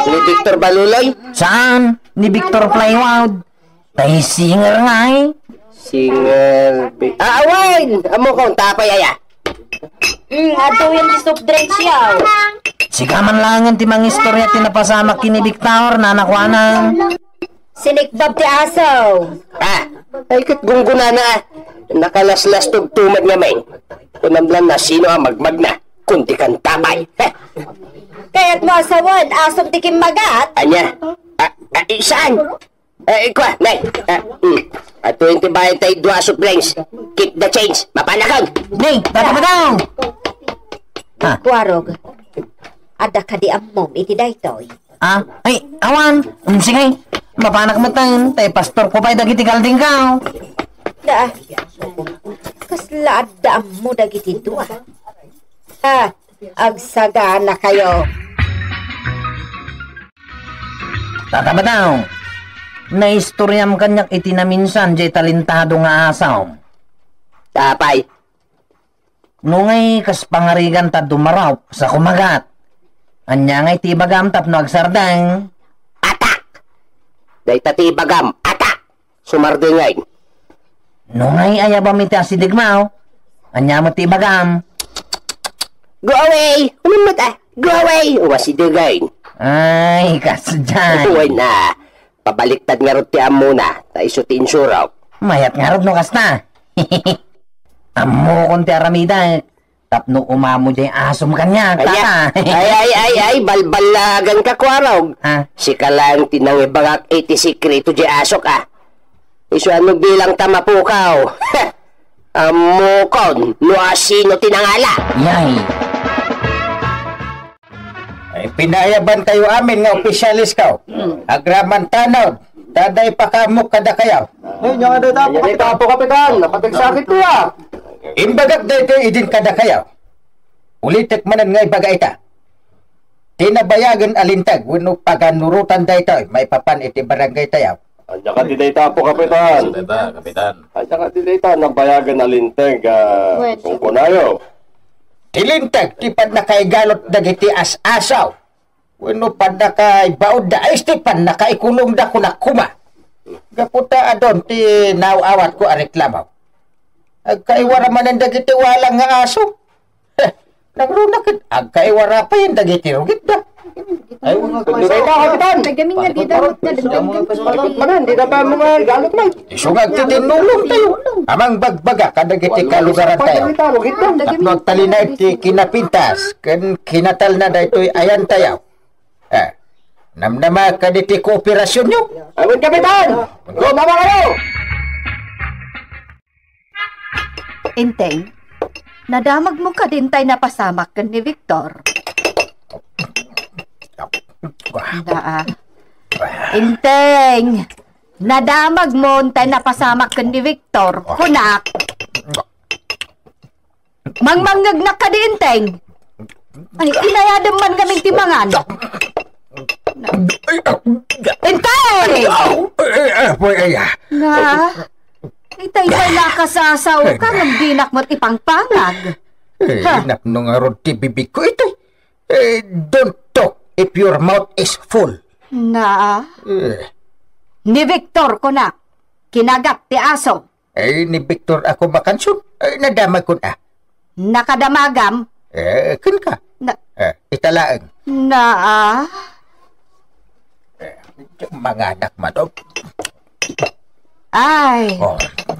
Ni Victor Baluloy? Saan? Ni Victor Plywood. Tay singer nga, eh. Singer Vic-, ah, awan! Amo ko, tapay aya. Mm, adtoyen ti soft drinks yaw. Sika man laengen ti mangistorya ti napasamak ken ni Victor, nanakuana. Sinikbab ti aso. Ah, ay ket gunggunana, ah. Nakalaslas tugtumad nga, Meng. Kunam lang na sino a magmagna, kundi kan tapay. Heh. Kayat mo asawen, asom ti kimmagat? Anya? Ah, ah, eh, saan? Eh, ikwa, Meng. Ah, hmm. Adtoyen ti bayad tay dua a soft drinks. Keep the change. Mapanakag. Meng, tatapadaw! Ah. Kuarog, adda kadi ammom iti daytoy? Ah, ay, awan. Mm, sige. Mapanak met, tay pastor ko pay dagiti kaldingkaw. Da, kasla adda ammo dagiti dua. Ah, agsagana kayo. Tata Badong, naistoryam kaniak iti naminsan jay talentado nga asom. Tapay. No ngay kas pangarigan ta dumarop sa kumagat. Ania ngay ti ibagam tapno agsardeng? Atak! Dayta ti ibagam, atak! Sumardengay. No ngay ayabam iti asidegmo, ania met ti ibagam? Go away! Umimmet, ah! Go away! Umasidegay. Ay, kasdiay. Uy na. Pabaliktad ngarud ti ammona, ta isu ti insurok. Mayat ngarud no kasta. Ammokon ti aramidek. Tapno umamo jay asom kaniak, tata. Ay, ay, ay, ay, balballagan ka, Kuarog. Ah. Sika lang ti nangibagak iti sikreto jay asok, ah. Isu ano bilang ta mapukaw. Ammokon, no asino ti nangala. Yay. Ay, pinayaban kayo amin nga opisyales kaw. Hmm. Agraman tanod, ta adda ipakaamok kadakayo. Ay, nya nga dayta, Apo Kapitan, Apo Kapitan, napatigsakit ko, ah. Imbagak daytoy idin kadakayo. Ulitek manen nga ibaga ita. Ti nabayagen a linteg wenno paganurotan daytoy maipapan iti barangay tayo. Ania kadi dayta, Apo Kapitan? Dayta, Kapitan. Ania kadi dayta, nabayagen a linteg, ah, Wen. Kungkunayo? Ti linteg, ti pannakaigalot dagiti as-asaw. Wenno pannakaibaudda, ay, ti pannakaikulongda, kunak koma. Gapu ta adun ti naaw-awatko a reklamo. Agkaiwara manen dagiti walang nga aso. Heh, nagruna ket agkaiwara payen dagiti rugitda. Ay, Kapitan! Nagamin nga di dapat nga dagdagan. Manan, di na pa mga galot na. Isu nga agtitinnulong tayo. Amang bagbaga kadagiti kalugaran tayo. Tapno agtalinaed ti kinapintas, ken kinatalna daytoy ayan tayo. Eh, namnama kaditi kooperasyonyo. Amin, Kapitan! Go, mama kayo! Enteng, nadamagmo kadin tay napasamak ken ni Victor? Daa. Enteng, nadamagmo tay napasamak ken ni Victor? Kunak. Mangmangngegnak kadi, Enteng? Ay, inayadem man ngamin ti mangan. Enteng! Ay, ay, ay, ay, ah. Nga, itay pay nakasasao ka ngem dinak met ipangpangag. Eh, ha? Napno ngarud ti bibig ko, itay. Eh, don't talk if your mouth is full. Nga. Eh. Ni Victor, kunak, kinagat ti aso. Ay, ni Victor ako makanson. Ay, nadamag kun, ah. Nakadamagam? Eh, kun ka. Na- Eh, italaeng. Na, ah? Eh, manganak man, oh. Ay. Oh.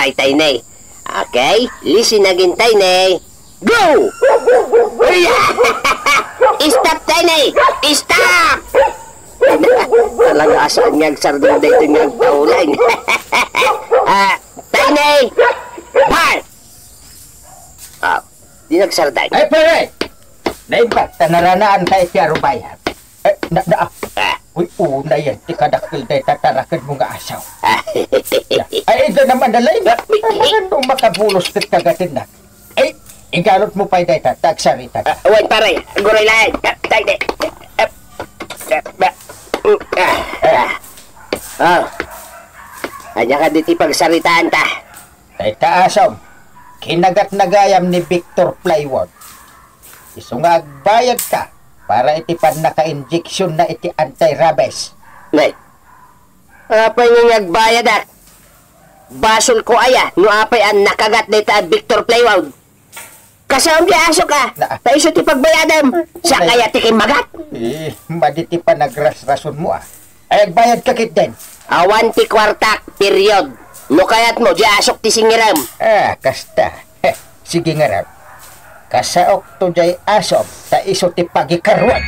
pay, Tayne. Okay, listen again, Tayne. Go! Uy! Stop, Tayne! Stop! Talaga, saan nga agsardeng daytoy nga agtaulay? Ah, Tayne! Bar! Ah, di nagsardeng. Ay, pare! Naimbag ta naranaanka iti arubayan. Eh, na, na, ah. Ah. Uy, unay yan, ti kadakkel dayta taraked mo nga asaw. Ah. Ay, ida naman na lain. Ah, mi-, mi-, Ano makabulos ket kagatenna? Ay, igalot mo pay dayta, ta agsarita. Ah, wen, pare, aguray laeng. Ah, tay, tay. Ah, ah, ah, ah, ah. Ah. Ania kadi ti pagsaritaanta? Dayta asom, kinagatna gayam ni Victor Plywood. Isu nga agbayadka para iti pannaka-injection na iti anti-rabies. Nay, apay nga agbayadak? Basolko aya no apay a nakagat dayta a Victor Plywood. Kasaom di asok a, Na- ta isu ti pagbayadem. Siak aya ti kimmagat. Eh, madi ti panagrasrasonmo, ah. Ay, agbayadka ketdin. Awan ti kuartak, period. No kayatmo, di asok ti singirem. Ah, kasta. Heh, sige ngarud. Kasaok to jay asom, ta isu ti pagikaruan.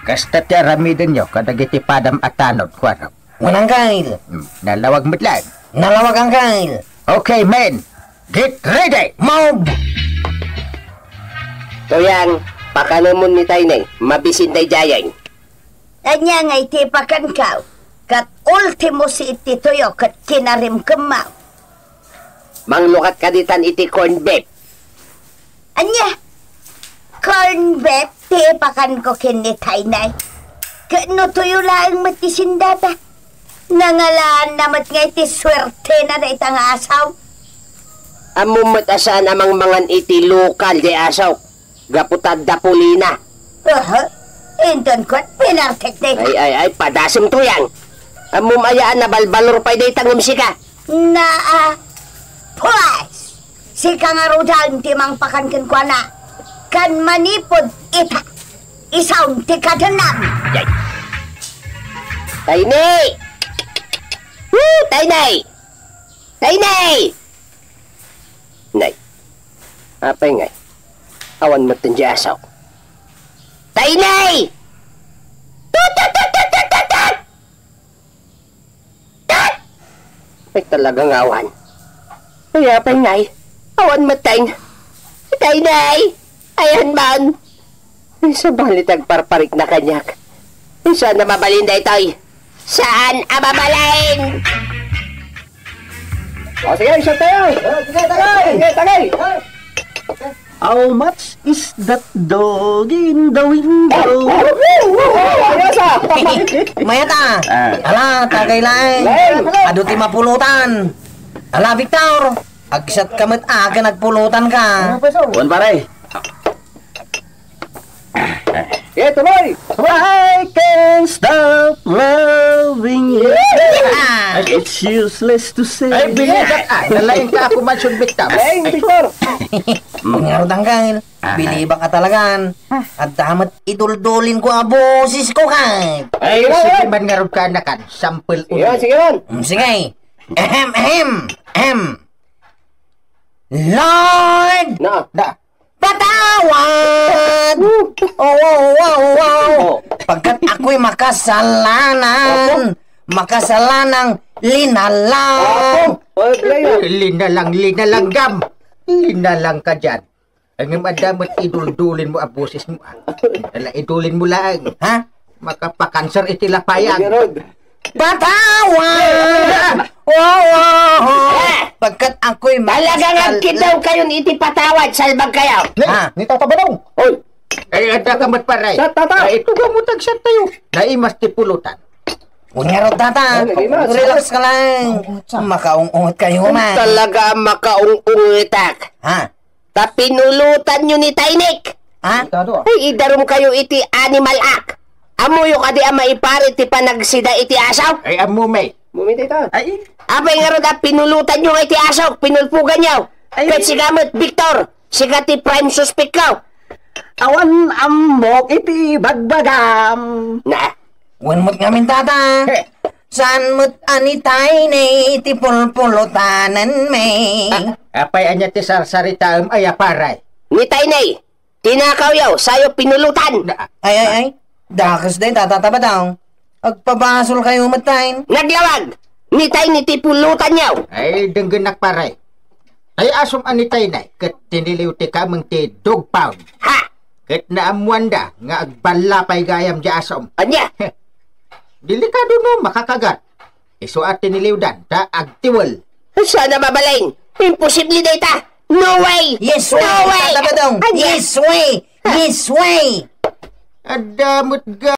Kasta ti aramidenyo kadagiti padam a tanod, kuarok. Mananggail. Hmm, nalawag met laeng. Nalawag, Anggail. Okay, men. Get ready. Move! Tuyang, pakanemon ni Tayne, mabisin daydiay. Ania ngay ti ipakankaw? Ket ultimo si iti tuyo ket kinarimkemmaw. Manglukat kaditan iti corned beef. Ania? Corned beef ti ipakanko ken ni Taynay. Ket no tuyo laeng met ti sindata, nangalaanna met nga iti suertena dayta nga asaw. Ammom met a saan a mangmangan iti lokal di asaw. Gapu ta adda pulina. Aha, inton kuan, pinartek dayta. Ay, ay, ay, padasem, Tuyang. Ammom aya a nabalbalor pay dayta ngem sika. Naa, pues, sika ngaruden ti mangpakan kenkuana. Kan manipud ita, isom ti kadennam. Yay. Tayne! Woo! Tayne! Tayne! Nay, apay ngay? Awan met ti asaw. Tayne! Tut, tut, tut! Tut! Ay, talaga nga awan. Ay, apay ngay? Awan met ti. Tayne! Ayan man. Ay, sabali ti agparparikna kaniak. Ay, saan a mabalin daytoy? Saan a mabalin? O, sige, isa tayo. O, sige, tagay. Sige, tagay. How much is that dog in the window? Mayat a. Ah. Ala, tagay laeng. Laeng. Adu ti mapulutan. Ala, Victor. Agsat ka met akin, agpulutan ka. Ano pa, so? Kuwan, pare. Eh, tuloy! I can't stop loving you. Ah! It's useless to say. Ay, bilibak, ah. Nalaing ka ako man, Sir Victor. Ay, Victor! Ngarutang ka, Angel. Ah. Bilibak ka talagan. At damat iduldulin ko a boses ko, kay. Ay, sige man, ngarud ka, anakan. Sample. Sige, ulit. Sige man. Mm, sige. Ahem, ahem, ahem. Lord! Na. Na. Patawad! Oh, oh, oh, oh, oh. Oh. Pagkat ako'y makasalanan, opo, makasalanang linalang. Opo. Oh, player. Linalang, linalang, gam. Linalang ka dyan. Ang adda met iduldulin mo a boses mo, ah. Ala, idulin mo lang. Ha? Makapakanser iti lapayag. Patawad! Oh, oh, oh. Pagkat ako'y talagang makasal- agkidaw kayon iti patawad, salbag kayo. Ni, ha? Ni Tata Badong. Oy. Ay, adda ka met, pare. Sa Tata. Ay, ito ka mo tagsa tayo. Naimas ti pulutan. Unyaro, Tata. Ay, naimas. Relax ka lang. Makaung-ungot kayo man. Talaga makaung-ungetak. Ha? Ta pinulutan nyo ni Taynik. Ha? Delikado, ah. Uy, idarum kayo iti animal act. Ammoyo kadi a maiparit ti panagsida iti aso? Ay, ammo, may. Mumita ita. Ay. Apay ngarud a pinulutan nyo nga iti aso, pinulpugan nyo. Ay. Ket sika met, Victor, sika ti prime suspect ko. Awan ammok iti bagbagam. Na. Wen met ngamin, Tata. He. Saan met a ni Tayni ti pulpulutanen mi? Ah, apay ania ti sarsaritaem aya, pare? Ni Tayni, tinakawyo, sayo pinulutan. Na- Ay, ay, ay. Dakes day, Tata Tabadong. Agpabasol kayo met, Tay. Naglawag! Ni Tayni ti pulutanyo! Ay, denggenak, pare. Ay, asom a ni Tayni, ket tiniliw ti kameng ti dog pound. Ha? Ket naammuanda nga agballa pay gayam diay asom. Ania? Delikado no makakagat. Isu a tiniliwdan ta agtiwel. Saan a mabalin? Imposible dayta! No way! Yes way! No way! Tata Badong! Ania? Yes way! Yes way! Adda met ga-